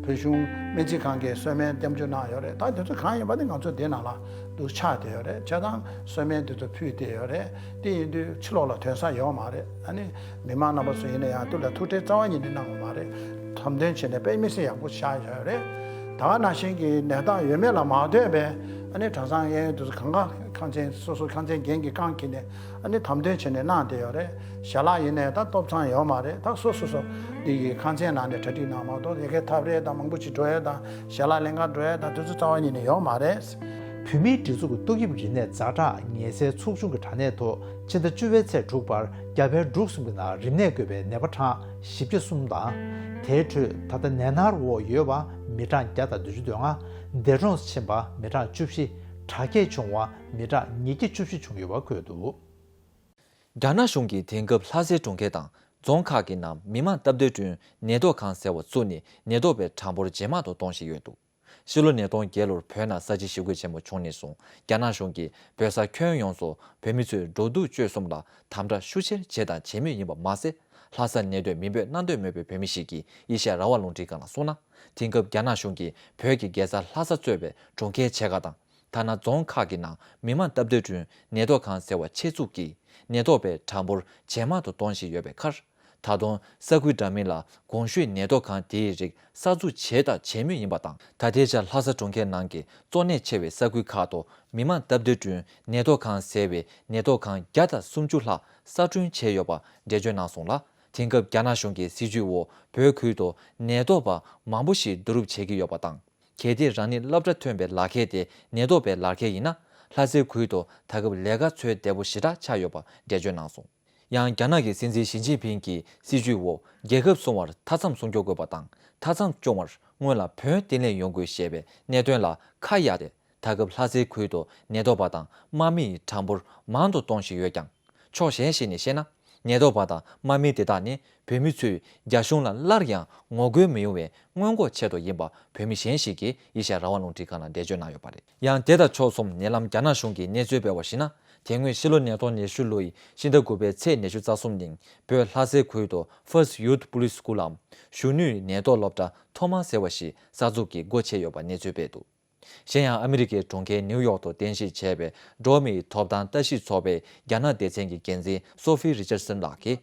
བོད་གཞུང་སྨན་རྩིས་ཁང་གིས་གསོལ་སྨན་སྟབས་འཇུག་གནང་ཡོད་རེད། ད་དེ་ཚོ་གང་ཡིན་པ་དེ་ང་ཚོ་དེ་ནང་ལ་འདུ་ཆགས་བསྡད་ཡོད་རེད། བྱས་ཙང་གསོལ་སྨན་དེ་ཚོ་ཕུལ་བསྡད་ཡོད་རེད། དེ་ཡིན་དུས་ཕྱི་ལོགས་ལ་ཐོན་ས་ཡོད་མ་རེད། ཨ་ནི་མི་མང་རྣམ་པ་ཚོ་ཡིན་ན་ཡང་དུ་ལ་ཐུགས་ཁྲལ་རྩ་བ་ཉིད་ནས་གནང་བ་མ་རེད། དམ་དོན་བྱས་ནས་དཔེ་མི་སྲིད་ཡག་པོ་བཞག་ཡོད་རེད། ད་ག་ནང་བཞིན་གྱི་ནད་རྟགས་ཡོད་མེད་ལ་མ་ལྟོས་པའི་ཨ་ནི་གྲྭ་ཚང་གཡས་གཡོན་དུ་ཁང་ཁང་ཁང་ཚན་སོ་སོ་ཁང་ཚན་འགན་གྱི་རྐང་འཁྱེར་ནས་ཨ་ནི་དམ་དོན་བྱས་ནས་གནང་བསྡད་ཡོད་རེད། ཞལ་ལག་ཡིན་ནའི་ད་སྟོབས་ཚང་ཡོད་མ་རེད། ད་སོ་སོ་སོ་འདི་གི་ཁང་ཚན་ནང་ནས་གྲ་སྒྲིག་གནང་མ་གཏོགས་ཡ་གི་ཐབ་རེས་དང་མང་པོ་ཅིག་འགྲོ་ཡས་དང་ཞལ་ལག་ལེན་ག་འགྲོ་ཡས་དང་དེ་ཚོ་རྩ་བ་ཉིད་ནས་ཡོད་མ་རེད། བོད་མིའི་སྒྲིག་འཛུགས་ཀྱི་ཏོག་དབྱིབས་རིམས་ནད་ཛ་དྲག་ངལ་སེལ་ཚོགས་ཆུང་གི་དྲ་གནས་ཐོག་ཕྱི་ཟླ་བཅུ་པའི་ཚེས་དྲུག་བར་རྒྱ་བལ་འབྲུག་གསུམ་གྱི་ནང་རིམས་ནད་འགོས་པའི་ནད་པ་གྲངས་བཞི་བརྒྱ་གསུམ་དང་། དེའི་ཁྲོད་ད་ལྟ་ནད་མནར་འོག་ཡོད་པ་མི་གྲངས་བརྒྱ་དང་བདུན་ཅུ་དོན་ལྔ། འདས་གྲོངས་སུ་ཕྱིན་པ་མི་གྲངས་བཅུ་བཞི། དྲག་སྐྱེད་བྱུང་བ་མི་གྲངས་ཉིས་བརྒྱ་བཅུ་བཞི་བྱུང་ཡོད་པ་འཁོད་འདུག་རྒྱ་ནག་གཞུང་གིས་དེང་སྐབས་ལྷ་སའི་གྲོང་ཁྱེར་དང་རྫོང་ཁག་གི་ནང་མི་མང་སྟབས་བདེ་བསྐྲུན་ནད་ཐོག་ཁང་ཟེར་བ་བཙུགས་ནས་ནད་ཐོག་པའི་གྲངས་འབོར་ཇེ་མང་དུ་གཏོང་བཞིན་ཡོད་འདུག་ཕྱི་ལོ་ཉིས་སྟོང་བརྒྱད་ལོར་བོད་ནང་ས་བྱི་ཞི་རྒོལ་ཆེན་མོ་བྱུང་ནས་བཟུང་རྒྱ་ནག་གཞུང་གིས་བོད་ས་ཁྱོན་ཡོངས་སུ་བོད་མི་ཚོའི་འགྲོ་འདུག་སྤྱོད་གསུམ་ལ་དམ་དྲག་ཤུགས་ཆེར་བྱས་དང་བྱེད་མུས་ཡིན་པ་མ་ཟད། ལྷ་ས་ནེ་སྟོད་མི་འབོད་གནམ་སྟོད་སྨད་པའི་བོད་མི་ཞིག་གིས་ཨེ་ཤ་ཡ་རང་དབང་རླུང་འཕྲིན་ཁང་ལ་གསུངས་ན། དེང་སྐབས་རྒྱ་ནག་གཞུང་གིས་བོད་ཀྱི་རྒྱལ་ས་ལྷ་ས་གཙོས་པའི་གྲོང་ཁྱེར་ཆེ་ཁག་དང་། ཐ་ན་རྫོང་ཁག་གི་ནང་མི་མང་སྟབས་བདེ་བསྐྲུན་ནད་ཐོག་ཁང་ཟེར་བ་ཆེད་བཙུགས་ཀྱིས་ནད་ཐོག་པའི་གྲངས་འབོར་ཇེ་མང་དུ་གཏོང་བཞིན་ཡོད་པའི་ཁར། ད་དུང་ས་ཁུལ་འདྲ་མིན་ལ་གོང་ཞུས་ནད་ཐོག་ཁང་དེའི་རིགས་གསར་འཛུགས་བྱས་དང་བྱེད་མུས་ཡིན་པ་དང་། ད་ལྟའི་ཆར་ལྷ་ས་གྲོང་ཁྱེར་ནང་གི་གཙོ་གནད་ཆེ་བའི་ས་ཁུལ་ཁག་ཏུ་མི་མང་སྟབས་བདེ་བསྐྲུན་ནད་ཐོག་ཁང་ཟེར་བའི་ནད་ཐོག་ཁང་བརྒྱ་དང་སུམ་ཅུ་ལྷག་གསར་སྐྲུན་བྱས་ཡོད་པ་འགྲེལ་བརྗོད་གནང་སོང་ལ། དེང་སྐབས་རྒྱ་ནག་གཞུང་གི་སྲིད་བྱུས་འོག་བོད་ཁུལ་དུ་ནད་ཐོག་པ་མང་པོ་ཞིག་བསྡུ་རུབ་བྱེད་ཀྱི་ཡོད་པ་དང་། གལ་ཏེ་རང་ཉིད་སློབ་གྲྭ་ཐོན་པའི་ལག་ཁྱེར་དེ་ནད་ཐོག་པའི་ལག་ཁྱེར་ཡིན་ན། ལྷ་སའི་ཁུལ་དུ་ད་སྐབས་ལས་ཀ་འཚོལ་བདེ་པོ་ཞེ་དྲག་ཆགས་ཡོད་པ་འགྲེལ་བརྗོད་གནང་སོང་། ཡང་རྒྱ་ནག་གི་སྲིད་འཛིན་ཞི་ཅིན་ཕིང་གི་སྲིད་བྱུས་འོག་རྒྱལ་ཁབ་སྲུང་བར་མཐའ་མཚམས་སྲུང་སྐྱོབ་དགོས་པ་དང་། མཐའ་མཚམས་སྐྱོང་བར་སྔོན་ལ་བོད་བརྟན་ལྷིང་ཡོང་དགོས་ཞེས་པའི་གནད་དོན་ལ་ཁ་གཡར་ཏེ། ད་སྐབས་ལྷ་སའི་ཁུལ་དུ་ནད་ཐོག་པ་དང་དམག་མི་ཡི་གྲངས་འབོར་མང་དུ་གཏོང་བཞིན་ཡོད་ཀྱང་། ཕྱོགས་གཞན་ཞིག་ནས་བཤད་ན། ཉེན་རྟོག་པ་དང་དམག་མི་དེ་དག་ནི་བོད་མི་ཚོས་རྒྱ་གཞུང་ལ་སླར་ཡང་ངོ་རྒོལ་མི་ཡོང་བའི་སྔོན་འགོག་ཆེད་དུ་ཡིན་པ་བོད་མི་གཞན་ཞིག་གིས་ཨེ་ཤ་ཡ་རང་དབང་རླུང་འཕྲིན་ཁང་ལ་འགྲེལ་བརྗོད་གནང་ཡོད་པ་རེད། ཡང་དེ་དང་ཕྱོགས་མཚུངས་ཉེ་ལམ་རྒྱ་ནག་གཞུང་གིས་གནས་ཚུལ་སྤེལ་བར་གཞིགས་ན། དེ་སྔོན་ཕྱི་ལོ་ཉིས་སྟོང་ཉི་ཤུ་ལོ་ཡི་ཕྱི་ཟླ་དགུ་པའི་ཚེས་ཉི་ཤུ་རྩ་གསུམ་ཉིན་བོད་ལྷ་སའི་ཁུལ་དུ་First Youth Police School འམ་གཞོན་ནུའི་ཉེན་རྟོག་སློབ་གྲྭ་ཐོག་མ་ཟེར་བ་ཞིག་གསར་འཛུགས་ཀྱིས་སྒོ་ཕྱེ་ཡོད་པ་གནས་ཚུལ་སྤེལ་འདུག་གཞན་ཡང་ཨ་མི་རི་ཀའི་གྲོང་ཁྱེར་ནིའུ་ཡོག་ཏུ་རྟེན་གཞི་བྱས་པའི་འགྲོ་བ་མིའི་ཐོབ་ཐང་ལྟ་ཞིབ་ཚོགས་པའི་རྒྱ་ནག་སྡེ་ཚན་གྱི་འགན་འཛིན་སོ་ཕི་རི་ཅར་སན་ལགས་ཀྱིས།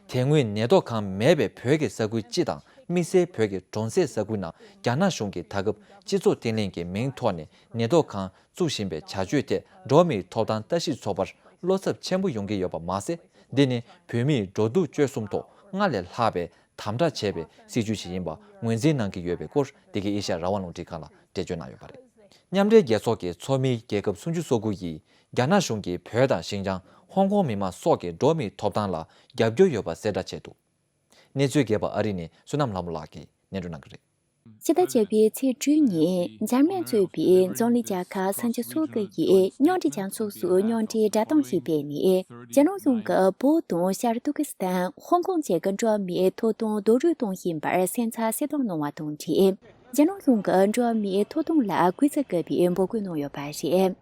དེ་སྔོན་ཉེན་རྟོག་ཁང་མེད་པའི་བོད་ཀྱི་ས་ཁུལ་སྤྱི་དང་དམིགས་བསལ་བོད་ཀྱི་གྲོང་གསེབ་ས་ཁུལ་ནང་རྒྱ་ནག་གཞུང་གིས་ད་སྐབས་སྤྱི་ཚོགས་བརྟན་ལྷིང་གི་མིང་ཐོག་ནས་ཉེན་རྟོག་ཁང་བཙུགས་བཞིན་པའི་བྱ་སྤྱོད་ཐད་འགྲོ་བ་མིའི་ཐོབ་ཐང་ལྟ་ཞིབ་ཚོགས་པར་བློ་འཚབ་ཆེན་པོ་ཡོང་གི་ཡོད་པ་མ་ཟད། འདི་ནི་བོད་མིའི་འགྲོ་འདུག་སྤྱོད་གསུམ་ཐོག་སྔར་ལས་ལྷག་པའི་དམ་དྲག་བྱས་པའི་སྲིད་བྱུས་ཤིག་ཡིན་པ་ངོས་འཛིན་གནང་གི་ཡོད་པའི་སྐོར་འདི་གའི་ཨེ་ཤ་ཡ་རང་དབང་རླུང་འཕྲིན་ཁང་ལ་འགྲེལ་བརྗོད་གནང་ཡོད་པ་རེད། མཉམ་འབྲེལ་རྒྱལ་ཚོགས་ཀྱི་ཚོགས་མིའི་རྒྱལ་ཁབ་སུམ་ཅུ་སོ་དགུ་ཡིས་རྒྱ་ནག་གཞུང་གིས་བོད་དང་ཤིན་ཅང་། ཧོང་ཀོང་མི་མང་སོགས་ཀྱི་འགྲོ་བ་མིའི་ཐོབ་ཐང་ལ་རྒྱབ་སྐྱོར་ཡོད་པ་གསལ་བསྒྲགས་བྱས་འདུག་གནས་ཚུལ་རྒྱས་པ་ཨ་རི་ནས་བསོད་ནམས་ལྷ་མོ་ལགས་ཀྱིས་སྙན་སྒྲོན་གནང་གི་རེད། ཕྱི་ཟླ་བརྒྱད་པའི་ཚེས་དྲུག་ཉིན་འཇར་མན་གཙོས་པའི་འཛམ་གླིང་རྒྱལ་ཁབ་སུམ་ཅུ་སོ་དགུ་ཡིས་མཉམ་འབྲེལ་རྒྱལ་ཚོགས་སུ་མཉམ་འབྲེལ་བསྒྲགས་གཏམ་ཞིག་སྤེལ་ནས། རྒྱ་ནག་གཞུང་གིས་བོད་དང་ཤར་ཏུར་ཀི་སི་ཐན། ཧོང་ཀོང་བཅས་ཀྱི་འགྲོ་བ་མིའི་ཐོབ་ཐང་རྡོག་རོལ་གཏོང་བཞིན་པར་སེམས་འཚབ་གསལ་སྟོན་གནང་བ་དང་འབྲེལ། རྒྱ་ནག་གཞུང་གིས་འགྲོ་བ་མིའི་ཐོབ་ཐང་ལ་གུས་བརྩི་དགོས་པའི་འབོད་སྐུལ་གནང་ཡོད་པ་རེད།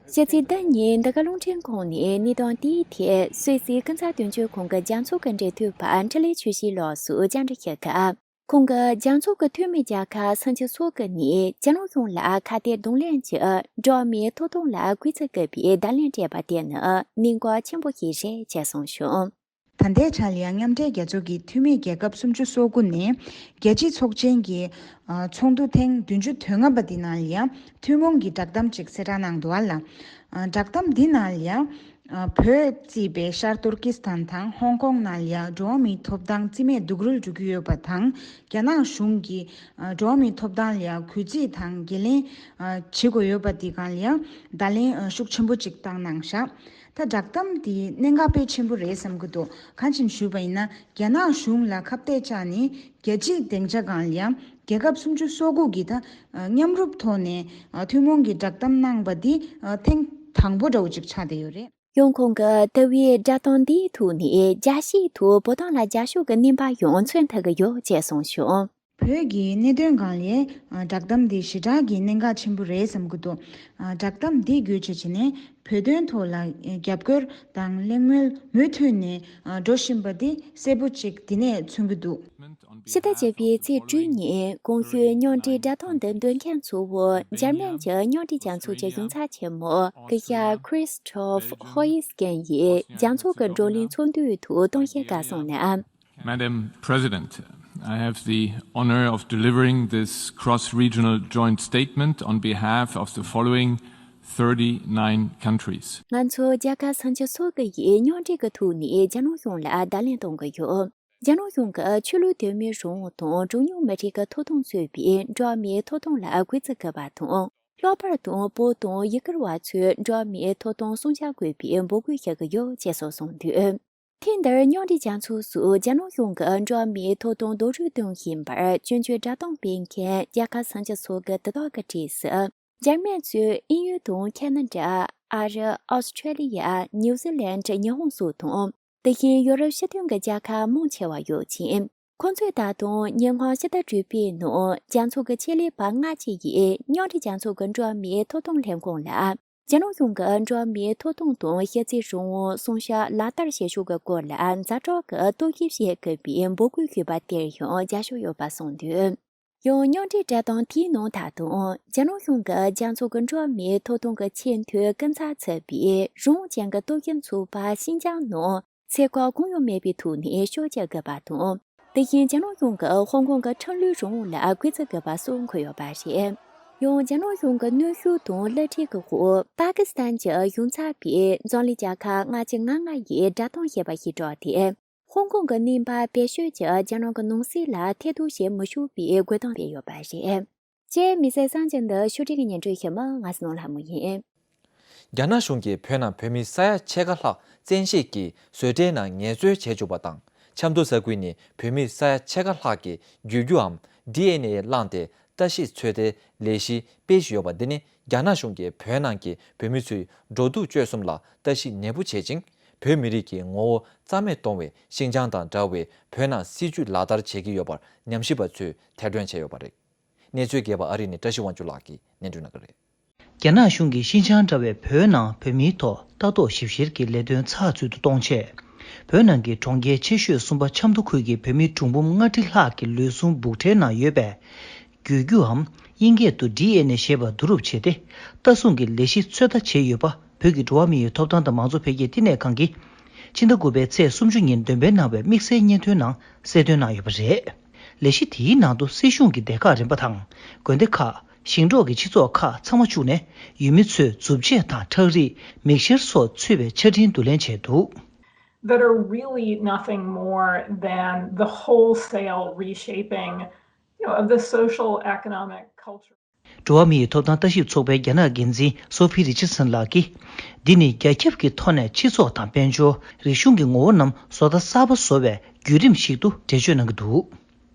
གཞི་རྩའི་ཟླ་ཉིན་འདི་ག་རླུང་འཕྲིན་ཁང་ནས་གནད་དོན་དེའི་ཐད་སུད་སིའི་ཀུན་གསལ་དོན་གཅོད་ཁང་གི་རྒྱལ་ཚོགས་ཀྱི་འབྲེལ་མཐུད་པ་འཕྲིན་ལས་ཆོས་སྐྱིད་ལགས་སུ་བཅར་འདྲི་ཞུས་སྐབས། ཁོང་གིས་རྒྱལ་ཚོགས་ཀྱི་འཐུས་མི་རྒྱལ་ཁབ་སུམ་ཅུ་སོ་དགུ་ནས་རྒྱ་ནག་གཞུང་ལ་ཁ་གཏད་གདོང་ལེན་གྱིས་འགྲོ་བ་མིའི་ཐོབ་ཐང་ལ་གུས་བརྩི་དགོས་པའི་བརྡ་ལན་སྤྲད་པ་དེ་ནི་གནད་འགག་ཆེན་པོ་ཞིག་རེད་ཅེས་གསུངས་བྱུང་། ད་ལྟའི་ཆར་ཡང་མཉམ་འབྲེལ་རྒྱལ་ཚོགས་ཀྱི་འཐུས་མི་རྒྱལ་ཁབ་སུམ་ཅུ་སོ་དགུ་ནས་རྒྱལ་སྤྱིའི་ཚོགས་ཆེན་གྱི་ཨ་ཚོགས་འདུ་ཐེངས་བདུན་ཅུ་དོན་ལྔ་པ་འདི་ནང་ལ་ཡང་ཐུན་མོང་གི་བསྒྲགས་གཏམ་ཅིག་གསལ་བསྒྲགས་གནང་འདུག་ཨ་ལ། ཨ་བསྒྲགས་གཏམ་འདི་ནང་ལ་ཡང་ཨ་བོད་གཙོས་པའི་ཤར་ཏུར་ཀི་སི་ཐན་དང་ཧོང་ཀོང་ནང་ལ་ཡང་འགྲོ་བ་མིའི་ཐོབ་ཐང་རྩིས་མེད་རྡོག་རོལ་འགྲོ་གི་ཡོད་པ་དང་། རྒྱ་ནག་གཞུང་གིས་ཨ་འགྲོ་བ་མིའི་ཐོབ་ཐང་ལ་ཡང་གུས་བརྩི་དང་འགན་ལེན་ཨ་བྱེད་དགོས་ཡོད་པ་འདི་སྒང་ལ་ཡང་བརྡ་ལན་ཨ་ཤུགས་ཆེན་པོ་ཅིག་བཏང་གནང་བཞག་ད་བསྒྲགས་གཏམ་འདི་གནད་འགག་དཔེ་ཆེན་པོ་རེད་བསམ་གྱི་འདུག་གང་ཅིན་ཞུས་པ་ཡིན་ན། རྒྱ་ནག་གཞུང་ལ་ཁ་གཏད་བཅག་ནས་རྒྱལ་སྤྱིའི་སྡིངས་ཆ་སྒང་ལ་ཡང་རྒྱལ་ཁབ་སུམ་ཅུ་སོ་དགུ་གིས་ད་མཉམ་རུབ་ཐོག་ནས་ཐུན་མོང་གི་བསྒྲགས་གཏམ་གནང་བ་འདི་ཐེངས་དང་པོ་འདྲ་བོ་ཅིག་ཆགས་བསྡད་ཡོད་རེད། ཡང་ཁོང་གིས་ལྟ་བའི་བསྒྲགས་གཏམ་འདིའི་ཐོག་ནས་རྒྱལ་སྤྱིའི་ཐོག་བོད་དོན་ལ་རྒྱབ་སྐྱོར་གྱི་གནས་བབ་ཡང་མཚོན་ཐུབ་ཀྱི་ཡོད་ཅེས་གསུངས་བྱུང་། བོད་ཀྱི་གནད་དོན་སྒང་ལ་བསྒྲགས་གཏམ་འདི་ཞེ་དྲག་གི་གནད་འགག་ཆེན་པོ་རེད་བསམ་གྱི་འདུག་བསྒྲགས་གཏམ་འདི་བརྒྱུད་བྱས་བྱས་ནས་བོད་དོན་ཐོག་ལ་རྒྱབ་སྐྱོར་དང་གླེང་མོལ་མུ་མཐུད་ནས་འགྲོ་བཞིན་པ་འདི་གསལ་པོ་ཅིག་འདི་ནས་མཚོན་གྱི་འདུག་ཕྱི་ཟླ་བརྒྱད་པའི་ཚེས་དྲུག་ཉིན་གོང་ཞུས་མཉམ་འབྲེལ་བསྒྲགས་གཏམ་འདི་འདོན་མཁན་གཙོ་བོ་འཇར་མན་གྱི་མཉམ་འབྲེལ་རྒྱལ་ཚོགས་ཀྱི་གཞུང་ཚབ་ཆེན་མོ་སྐུ་ཞབས་Christoph Heuschken ཡིས་རྒྱལ་ཚོགས་ཀྱི་བགྲོ་གླེང་ཚོགས་འདུའི་ཐོག་གཏམ་བཤད་ག་སོང་ན། Madam President, I have the honor of delivering this cross-regional joint statement on behalf of the following thirty-nine countries. ང་ཚོ་རྒྱལ་ཁབ་སུམ་ཅུ་སོ་དགུ་ཡིས་མཉམ་འབྲེལ་གྱི་ཐོག་ནས་རྒྱ་ནག་གཞུང་ལ་བརྡ་ལན་གཏོང་གི་ཡོད། རྒྱ་ནག་གཞུང་གིས་ཆོས་ལུགས་དད་མོས་རང་དབང་དང་གྲངས་ཉུང་མི་རིགས་ཀྱི་ཐོབ་ཐང་གཙོས་པའི་འགྲོ་བ་མིའི་ཐོབ་ཐང་ལ་གུས་བརྩི་དགོས་པ་དང་། ལྷག་པར་དུ་བོད་དང་ཡུ་གུར་བ་ཚོའི་འགྲོ་བ་མིའི་ཐོབ་ཐང་སྲུང་སྐྱོབ་དགོས་པའི་འབོད་སྐུལ་ཞུ་གི་ཡོད་ཅེས་སོགས་གསུངས་འདུག་ཐེངས་འདིར་མཉམ་འབྲེལ་རྒྱལ་ཚོགས་སུ་རྒྱ་ནག་གཞུང་གིས་འགྲོ་བ་མིའི་ཐོབ་ཐང་རྡོག་རོལ་གཏོང་བཞིན་པར་སྐྱོན་བརྗོད་བསྒྲགས་གཏམ་སྤེལ་མཁན་རྒྱལ་ཁབ་སུམ་ཅུ་སོ་དགུ་དེ་དག་གི་གྲས་སུ། འཇར་མན་གཙོས་དབྱིན་ཡུལ་དང་ཁ་ན་ཌ། ཨ་རི། ཨོ་སི་ཁྲེ་ལི་ཡ། ནིའུ་ཛི་ལན། ཉི་ཧོང་སོགས་དང་། དེ་བཞིན་ཡོ་རོབ་སྤྱི་མཐུན་གྱི་རྒྱལ་ཁབ་མང་ཆེ་བ་ཡོད་ཅིང་། ཁོང་ཚོས་ད་དུང་ཉིན་གང་ཕྱི་ཟླ་དྲུག་པའི་ནང་རྒྱལ་ཚོགས་ཀྱི་ཆེད་ལས་པ་ལྔ་བཅུ་ཡིས་མཉམ་འབྲེལ་རྒྱལ་ཚོགས་ཀྱི་འགྲོ་བ་མིའི་ཐོབ་ཐང་ལྷན་ཁང་ལ། རྒྱ་ནག་གཞུང་གིས་འགྲོ་བ་མིའི་ཐོབ་ཐང་དང་གཞི་རྩའི་རང་དབང་སྲུང་སྐྱོབ་ལག་བསྟར་བྱེད་ཕྱོགས་ཀྱི་སྐོར་ལ་ཛ་དྲག་གི་རྟོག་ཞིབ་བྱེད་དགོས་པའི་འབོད་སྐུལ་ཞུས་པ་དེར་ཡང་རྒྱབ་སྐྱོར་ཡོད་པ་གསུངས་འདུག་ཡང་མཉམ་འབྲེལ་བསྒྲགས་གཏམ་དེའི་ནང་ད་དུང་རྒྱ་ནག་གཞུང་གིས་རྒྱལ་ཚོགས་ཀྱི་འགྲོ་བ་མིའི་ཐོབ་ཐང་གི་ཆེས་མཐོའི་ཀུན་རྫོབ་ཚུད་པའི་རང་དབང་ཅན་གྱི་སྟོབས་ཤུགས་ཚོགས་པ་ཤིན་ཅང་ནང་ཚད་བཀག་གང་ཡང་མེད་པའི་ཐོག་ནས་ཕྱོགས་བཅད་དགོས་པ་དང་། དེ་བཞིན་རྒྱ་ནག་གཞུང་གིས་ཧོང་ཀོང་གི་ཁྲིམས་ལུགས་རང་དབང་ལ་གུས་བརྩི་དགོས་པ་སོགས་འཁོད་ཡོད་པ་རེད། ཡང་རྒྱ་ནག་གཞུང་གི་གནོན་ཤུགས་དང་བསླུ་བྲིད་ཀྱི་འོག་པ་ཀི་སི་ཐན་གྱི་གཞུང་ཚབ་པས་འཛམ་གླིང་རྒྱལ་ཁབ་ལྔ་བཅུ་ང་ལྔ་ཡིས་བསྒྲགས་གཏམ་ཞེས་པ་ཞིག་བསྒྲགས་ཏེ། ཧོང་ཀོང་གི་གནས་བབ་བེད་སྤྱོད་ཀྱིས་རྒྱ་ནག་གི་ནང་སྲིད་ལ་ཐེ་གཏོགས་བྱེད་མི་ཆོག་པའི་དགོས་དོན་སྤེལ་ཡོད་པ་རེད། ཅེས་མི་ཚེ་གསར་འགྱུར་འདི་ཕྱོགས་སྒྲིག་གིས་སྙན་སྒྲོན་ཞུས་མི་ང་སྣང་ལྷ་མོ་ཡིན། རྒྱ་ནག་གཞུང་གིས་བོད་ནང་བོད་མི་ས་ཡ་ཕྱེད་ཀ་ལྷག་བཙན་ཤེད་ཀྱིས་བཟོ་གྲྭའི་ནང་ངལ་རྩོལ་བྱེད་བཅུག་པ་དང་། ཆབ་མདོ་ས་ཁུལ་ནས་བོད་མི་ས་ཡ་ཕྱེད་ཀ་ལྷག་གི་རྒྱུད་རྒྱུའམ་ཌི་ཨེན་ཨེ་བླངས་ཏེ་ལྟ་ཞིབ་ཚོད་ལྟའི་ལས་གཞི་སྤེལ་བཞིན་ཡོད་པ་འདི་ནི་རྒྱ་ནག་གཞུང་གིས་བོད་ནང་གི་བོད་མི་ཚོའི་འགྲོ་འདུག་སྤྱོད་གསུམ་ལ་ལྟ་ཞིབ་ནན་པོ་བྱེད་ཅིང་ བོད་མི་རིགས་ཀྱི་ངོ་བོ་རྩ་མེད་གཏོང་བའི་ཤིན་ཅང་དང་འདྲ་བའི་བོད་ནང་སྲིད་བྱུས་ལག་བསྟར་བྱེད་ཀྱི་ཡོད་པར་ཉམས་ཞིབ་པ་ཚོས་ཐེར་འདོན་བྱས་ཡོད་པ་རེད། གནས་ཚུལ་རྒྱས་པ་ཨ་རི་ནས་བཀྲ་ཤིས་དབང་ཕྱུག་ལགས་ཀྱིས་སྙན་སྒྲོན་གནང་གི་རེད། རྒྱ་ནག་གཞུང་གིས་ཤིན་ཅང་འདྲ་བའི་བོད་ནང་བོད་མིའི་ཐོག་ལྟ་རྟོག་ཞིབ་བཤེར་གྱི་ལས་དོན་ཚགས་ཚུད་དུ་གཏོང་ཆེད། བོད་ནང་གི་གྲོང་ཁྱེར་ཆེ་ཤོས་གསུམ་པ་ཆབ་མདོ་ཁུལ་གྱི་བོད་མི་གྲངས་འབོར་ལྔ་ཁྲི་ལྷག་གི་ལུས་ཟུངས་སྦུག་ཕྲན་ནང་ཡོད་པའི་རྒྱུད་རྒྱུའམ་དབྱིན་སྐད་དུ་ཌི་ཨེན་ཨེ་ཞེས་པ་བསྡུ་རུབ་བྱས་ཏེ། ལྟ་སྲུང་གི་ལས་གཞི་ཚོད་ལྟ་བྱས་ཡོད་པ། བོད་ཀྱི་འགྲོ་བ་མིའི་ཐོབ་ཐང་དང་མང་གཙོ་འཕེལ་རྒྱས་བསྟི་གནས་ཁང་གིས། ཕྱི་ཟླ་དགུ་པའི་ཚེས་སུམ་ཅུ་ཉིན་འདོན་སྤེལ་གནང་བའི་དམིགས་བསལ་སྙན་ཐོའི་ནང་གསལ་སྟོན་གནང་ཡོད་པ་རེད། ལས་གཞི་དེའི་ནང་དུ་སྲིད་གཞུང་གི་སྡེ་ཁག་རིམ་པ་དང་། དགོན་སྡེ་ཁག་ཞིང་འབྲོག་གི་སྤྱི་ཚོགས་ཁག་ཚང་མ་བཅུག་ནས། ཡུལ་མི་ཚོའི་མཛུབ་ཆས་དང་ཁྲག་རིས། མིག་སྔར་སོགས་ཚུད་པའི་ཆ་འཕྲིན་བསྡུ་ལེན་བྱས་འདུག། That are really nothing more than the wholesale reshaping, you know, of the social, economic, cultural འགྲོ་བ་མིའི་ཐོབ་ཐང་ལྟ་ཞིབ་ཚོགས་པའི་རྒྱ་ནག་འགན་འཛིན་སོ་ཕི་རི་ཆར་སན་ལགས་ཀྱིས། འདི་ནི་རྒྱ་ཁྱབ་ཀྱི་ཐོག་ནས་སྤྱི་ཚོགས་དང་དཔལ་འབྱོར། རིག་གཞུང་གི་ངོ་བོ་རྣམས་བཟོ་ལྟ་གསར་པ་བཟོ་བའི་བརྒྱུད་རིམ་ཞིག་ཏུ་འགྲེལ་བརྗོད་གནང་གི་འདུག།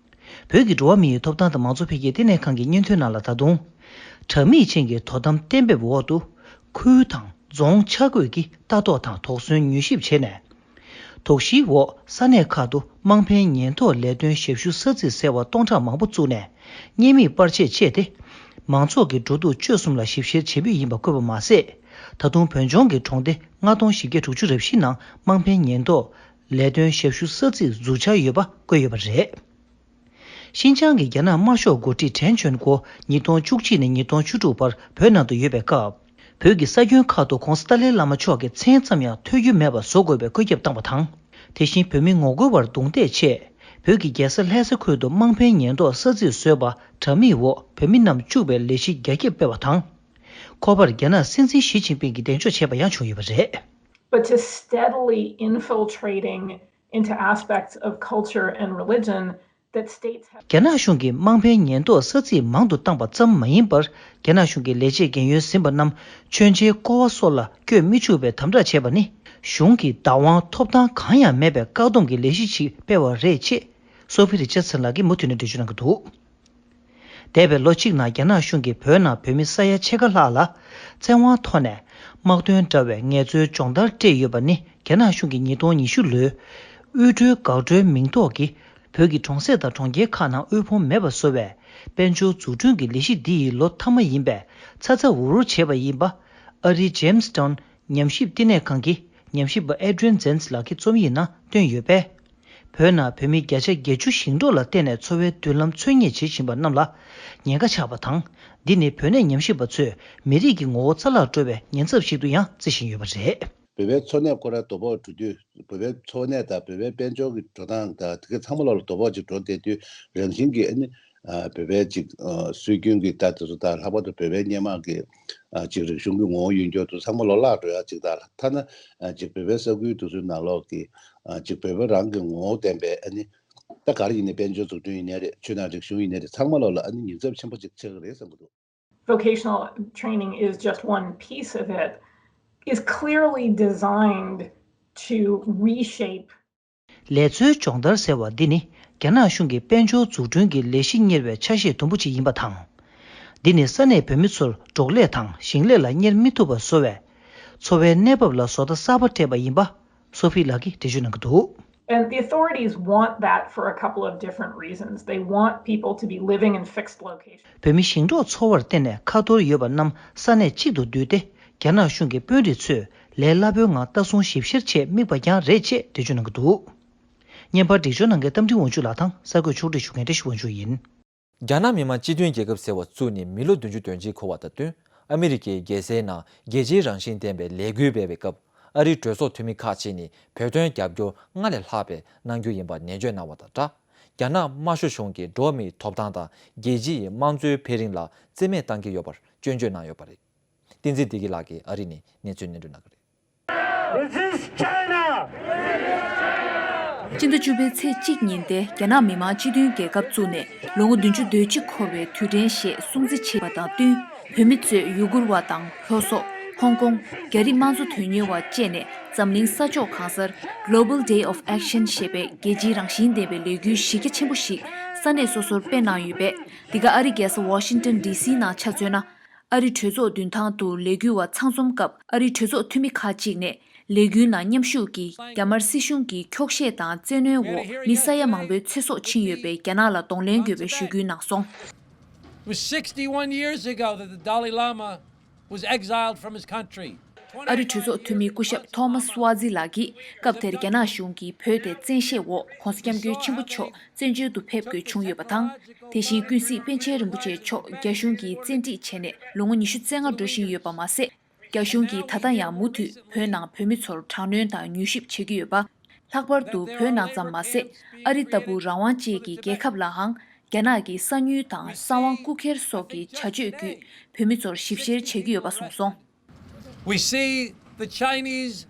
བོད་ཀྱི་འགྲོ་བ་མིའི་ཐོབ་ཐང་དང་མང་གཙོ་འཕེལ་རྒྱས་བསྟི་གནས་ཁང་གི་སྙན་ཐོའི་ནང་ལ་ད་དུང་། དྲ་མིག་ཅན་གྱི་དོ་དམ་གཏན་འབེབས་འོག་ཏུ། ཁུལ་དང་རྫོང་ཆ་བགོས་ཀྱིས་ལྟ་རྟོག་དང་དོགས་ཟོན་མྱུལ་ཞིབ་བྱས་ནས། དོགས་གཞིའི་འོག་ས་གནས་ཁག་ཏུ་དམངས་ཕན་ཉེན་རྟོག་ལས་དོན་ཞབས་ཞུ་ས་ཚིགས་ཟེར་བ་སྟོང་ཕྲག་མང་པོ་བཙུགས་ནས། བརྙན་མིག་པར་ཆས་སྤྱད་དེ། མང་ཚོགས་ཀྱི་འགྲོ་འདུག་སྤྱོད་གསུམ་ལ་ཞིབ་བཤེར་བྱེད་འབོད་ཡིན་པ་བཀོད་པ་མ་ཟད། ད་དུང་བོད་ལྗོངས་ཀྱི་གྲོང་སྡེ་ལྔ་སྟོང་བཞི་བརྒྱ་དྲུག་ཅུ་རེ་བཞི་ནང་དམངས་ཕན་ཉེན་རྟོག་ལས་དོན་ཞབས་ཞུ་ས་ཚིགས་འཛུགས་འཆར་ཡོད་པ་བཀོད་ཡོད་པ་རེད། ཤིན་ཅང་གི་རྒྱ་ནག་དམར་ཤོག་འགོ་ཁྲིད་ཁྲེན་ཆོན་གོ་ཉིས་སྟོང་བཅུ་གཅིག་ནས་ཉིས་སྟོང་བཅུ་དྲུག་བར་བོད་ནང་དུ་ཡོད་པའི་སྐབས། བོད་ཀྱི་ས་ཁྱོན་ཁག་ཏུ་༧གོང་ས་ཏཱ་ལའི་བླ་མ་མཆོག་གི་མཚན་ཙམ་ཡང་ཐོས་རྒྱུ་མེད་པ་བཟོ་དགོས་པའི་བཀོད་ཁྱབ་བཏང་བ་དང་། དེ་བཞིན་བོད་མི་ངོ་རྒོལ་བར་རྡུང་རྡེག་ཆེད། བོད་ཀྱི་རྒྱལ་ས་ལྷ་ས་ཁུལ་དུ་དམངས་ཕན་ཉེན་རྟོག་ས་ཚིགས་བཟོས་པ་དྲ་མིག་འོག་བོད་མི་རྣམས་བཅུག་པའི་ལས་གཞི་རྒྱ་སྐྱེད་སྤེལ་བ་དང་། ཁོ་པར་རྒྱ་ནག་སྲིད་འཛིན་ཞི་ཅིན་ཕིང་གིས་གདེང་འཇོག་བྱས་པ་ཡང་བྱུང་ཡོད་པ་རེད། But to steadily infiltrating into aspects of culture and religion that states have རྒྱ་ནག་གཞུང་གིས་དམངས་ཕན་ཉེན་རྟོག་ས་ཚིགས་མང་དུ་བཏང་པ་ཙམ་མ་ཡིན་པར། རྒྱ་ནག་གཞུང་གི་ལས་བྱེད་རྒན་ཡོལ་ཟིན་པ་རྣམས་མཆོད་མཇལ་སྐོར་བ་སོགས་ལ་བསྐྱོད་མི་ཆོག་པའི་དམ་དྲག་བྱས་པ་ནི། གཞུང་གི་བདག་དབང་ཐོབ་ཐང་གང་ཡང་མེད་པའི་བཀག་སྡོམ་གྱི་ལས་གཞི་ཞིག་སྤེལ་བ་རེད་ཅེས། སོ་ཕི་རི་ཆར་སན་ལགས་ཀྱིས་མུ་མཐུད་ནས་འགྲེལ་བརྗོད་གནང་གི་འདུག། འདས་པའི་ལོ་གཅིག་ནང་རྒྱ་ནག་གཞུང་གིས་བོད་ནང་བོད་མི་ས་ཡ་ཕྱེད་ཀ་ལྷག་ལ་བཙན་དབང་ཐོག་ནས་དམག་དོན་འདྲ་བའི་ངལ་རྩོལ་སྦྱོང་བརྡར་སྤྲད་ཡོད་པ་ནི། རྒྱ་ནག་གཞུང་གིས་ཉིས་སྟོང་ཉི་ཤུ་ལོའི་དབུལ་སྒྲོལ་འགག་སྒྲོལ་མིང་ཐོག་གི་བོད་ཀྱི་གྲོང་གསེབ་དང་གྲོང་ཁྱེར་ཁག་ནང་དབུལ་ཕོངས་མེད་པ་བཟོ་བའི་དཔལ་འབྱོར་འཛུགས་སྐྲུན་གྱི་ལས་གཞི་འདི་ཡི་ལོ་མཐའ་མ་ཡིན་པའི་ཚ་ཚ་འུར་འུར་བྱས་པ་ཡིན་པ། ཨ་རིའི་ཇེམ་སི་ཏོན་ཉམས་ཞིབ་བསྟི་གནས་ཁང་གི་ཉམས་ཞིབ་པ་ཨེ་ཌི་རི་ཡན་ཛེན་སི་ལགས་ཀྱི་རྩོམ་ཡིག་ནང་བཏོན་ཡོད་པས། བོད་ནང་བོད་མི་བརྒྱ་ཆ་བརྒྱད་ཅུ་ཞིང་འབྲོག་ལ་བརྟེན་ནས་འཚོ་བའི་མདུན་ལམ་འཚོལ་སྙེག་བྱེད་བཞིན་པ་རྣམས་ལ་ཉེན་ཁ་ཆགས་པ་དང་། འདི་ནི་བོད་གནས་ཉམས་ཞིབ་པ་ཚོས་མི་རིགས་ཀྱི་ངོ་བོ་རྩ་བརླག་འགྲོ་བའི་ཉེན་ཚབས་ཤིག་ཏུ་ཡང་བརྩི་བཞིན་ཡོད་པ་རེད། བོད་པའི་འཚོ་གནས་སྐོར་ལ་དོ་ཕོག་འགྲོ་དུས། བོད་པའི་འཚོ་གནས་དང་བོད་པའི་དཔལ་འབྱོར་གྱི་འགྲོ་སྟངས་དང་དེ་ག་ཚང་མ་ལོག་ལ་དོ་ཕོག་ཅིག་འགྲོ་བསྡད་དུས། རང་བཞིན་གྱིས་ཨ་ནི། ཨ་བོད་པའི་ཅིག་ཨ་སྲོལ་རྒྱུན་གྱི་ལྟ་དེ་ཚོ་དང་། ལྷག་པར་དུ་བོད་པའི་སྔོན་མ་གི་ཨ་ཅིག་རིག་གཞུང་གི་ངོ་བོ་ཡོད་རྒྱུ་དེ་ཚང་མ་ལོག་བརླག་འགྲོ་ཡ་ཅིག་དང་། ཐ་ན་ཨ་ཅིག་བོད་པའི་ས་ཁུལ་དེ་ཚོའི་ནང་ལོགས་ཀྱི་ཨ་ཅིག་བོད་པ་རང་གི་ངོ་བོ་ལྡན་པའི་ཨ་ནི། ད་ག་རེ་ཡིན་ནའི་དཔལ་འབྱོར་འཛུགས་སྐྲུན་ཡིན་ནའི་རེད། ཆོས་དང་རིག་གཞུང་ཡིན་ནའི་རེད། ཚང་མ་ལོག་ལ་ཨ་ནི་ཉེན་ཚབས་ཆེན་པོ་ཅིག་ཆགས་ཀྱི་རེད་བསམ་གྱི་འདུག། Vocational training is just one piece of it, is clearly designed to reshape. ལས་འཚོལ་སྦྱོང་བརྡར་ཟེར་བ་འདི་ནི་རྒྱ་ནག་གཞུང་གིས་དཔལ་འབྱོར་འཛུགས་སྐྲུན་གྱི་ལས་གཞི་གཉེར་བའི་ཆ་ཤས་དུམ་བུ་གཅིག་ཡིན་པ་དང་། འདི་ནི་ས་གནས་བོད་མི་ཚོར་འབྲོག་ལས་དང་ཞིང་ལས་ལ་གཉེར་མི་ཐུབ་པ་བཟོ་བའི་འཚོ་བའི་གནས་བབ་ལ་བཟོ་ལྟ་གསར་པ་སྤྲད་པ་ཡིན་པ། སོ་ཕི་ལགས་ཀྱིས་འགྲེལ་བརྗོད་གནང་གི་འདུག། And the authorities want that for a couple of different reasons. They want people to be living in fixed locations. བོད་མི་ཞིང་འབྲོག་འཚོ་བར་བརྟེན་ནས་ཁ་ཐོར་ཡོད་པ་རྣམས་ས་གནས་གཅིག་ཏུ་བསྡུས་ཏེ། རྒྱ་ནག་གཞུང་གི་དཔོན་རིགས་ཚོས་ལས་སླ་པོའི་ངང་ལྟ་སྲུང་ཞིབ་བཤེར་ཆེད་དམིགས་པ་ཀྱང་རེད་ཅེས་འགྲེལ་བརྗོད་གནང་གི་འདུག། བརྙན་པར་འགྲེལ་བརྗོད་གནང་མཁན་རྟ་མགྲིན་དབང་ཕྱུག་ལགས་དང་གསར་འགོད་ཕྱོགས་སྒྲིག་ཞུ་མཁན་བཀྲ་ཤིས་དབང་ཕྱུག་ཡིན། རྒྱ་ནག་མི་དམངས་སྤྱི་མཐུན་རྒྱལ་ཁབ་ཟེར་བ་བཙུགས་ནས་མི་ལོ་བདུན་ཅུ་དོན་གཅིག་འཁོར་བ་དང་བསྟུན། ཨ་མི་རི་ཀའི་རྒྱལ་སའི་ནང་རྒྱལ་སྤྱིའི་རང་བཞིན་ལྡན་པའི་ལས་འགུལ་སྤེལ་བའི་སྐབས། ཨ་རིའི་གྲོས་ཚོགས་འཐུས་མི་ཁག་ཅིག་ནས་བོད་དོན་རྒྱབ་སྐྱོར་སྔར་ལས་ལྷག་པའི་གནང་རྒྱུ་ཡིན་པ་ནན་བརྗོད་གནང་བ་དང་སྦྲགས། རྒྱ་ནག་དམར་ཤོག་གཞུང་གིས་འགྲོ་བ་མིའི་ཐོབ་ཐང་དང་རྒྱལ་སྤྱི་ཡི་དམངས་གཙོའི་འཕེལ་རིམ་ལ་རྩིས་མེད་བཏང་གི་ཡོད་པར་སྐྱོན་བརྗོད་གནང་ཡོད་པ་རེད། བསྟན་འཛིན་བདེ་སྐྱིད་ལགས་ཀྱིས་ཨ་རི་ནས་གནས་ཚུལ་སྙན་སྒྲོན་གནང་གི་རེད། Resist China! སྤྱི་ཟླ་བཅུ་པའི་ཚེས་གཅིག་ཉིན་ཏེ་རྒྱ་ནག་མི་དམངས་སྤྱི་མཐུན་རྒྱལ་ཁབ་བཙུགས་ནས་ལོ་ངོ་བདུན་ཅུ་དོན་གཅིག་འཁོར་བའི་དུས་དྲན་ཞེས་སྲུང་བརྩི་བྱས་པ་དང་བསྟུན། བོད་མི་ཚོས་ཡུ་གུར་བ་དང་ལྷོ་སོག་ཧོང་ཀོང་། རྒྱ་རིགས་དམངས་གཙོ་དོན་གཉེར་བ་བཅས་ནས་འཛམ་གླིང་ས་ཕྱོགས་གང་སར་Global Day of Action ཞེས་པའི་རྒྱལ་སྤྱིའི་རང་བཞིན་ལྡན་པའི་ལས་འགུལ་གཞི་རྒྱ་ཆེན་པོ་ཞིག་ས་གནས་སོ་སོར་སྤེལ་གནང་ཡོད་པས། འདི་ག་ཨ་རི་རྒྱལ་ས་ཝ་ཤིང་ཊོན་ཌི་སི་ནང་ཆ་མཚོན་ན། ཨ་རི་གྲོས་ཚོགས་མདུན་ཐང་དུ་ལས་འགུལ་བ་ཚང་འཛོམས་སྐབས། ཨ་རིའི་གྲོས་ཚོགས་འཐུས་མི་ཁག་ཅིག་ནས་ ལས་འགུལ་ནང་མཉམ་ཞུགས་ཀྱིས་རྒྱ་དམར་སྲིད་གཞུང་གི་འཁྱོག་བཤད་དང་བཙན་གནོན་འོག་མི་ས་ཡ་མང་པོའི་ཚེ་སྲོག་ཕྱིན་ཡོད་པས། རྒྱ་ནག་ལ་གདོང་ལེན་དགོས་པའི་ཞུ་སྐུལ་གནང་སོང་། It was sixty-one years ago that the Dalai Lama was exiled from his country. ཨ་རི་གྲོས་ཚོགས་འཐུས་མི་སྐུ་ཞབས་ཐོ་མཱས་ཝ་ཛི་ལགས་ཀྱིས་སྐབས་དེར་རྒྱ་ནག་གཞུང་གིས་བོད་དེ་བཙན་ཤེད་འོག་༧གོང་ས་༧སྐྱབས་མགོན་ཆེན་པོ་མཆོག་བཙན་བྱོལ་དུ་ཕེབས་དགོས་བྱུང་ཡོད་པ་དང་། དེ་བཞིན་ཀུན་གཟིགས་པཎ་ཆེན་རིན་པོ་ཆེ་མཆོག་རྒྱ་གཞུང་གིས་བཙན་ཁྲིད་བྱས་ནས་ལོ་ངོ་ཉི་ཤུ་རྩ་ལྔ་འགྲོ་བཞིན་ཡོད་པ་མ་ཟད། རྒྱ་གཞུང་གིས་ད་ལྟ་ཡང་མུ་མཐུད་བོད་ནང་བོད་མི་ཚོར་དྲག་གནོན་དང་མྱུལ་ཞིབ་བྱེད་ཀྱི་ཡོད་པ། ལྷག་པར་དུ་བོད་ནང་ཙམ་མ་ཟད། ཨ་རི་ལྟ་བུ་རང་དབང་ཅན་གྱི་རྒྱལ་ཁབ་ལའང་རྒྱ་ནག་གི་གསང་ཉུལ་དང་གསང་བ་རྐུ་འཁྱེར་སོགས་ཀྱི་བྱ་སྤྱོད་བརྒྱུད་བོད་མི་ཚོར་ཞིབ་བཤེར་བྱེད་ཀྱི་ཡོད་པ་གསུངས་སོང་། We see the Chinese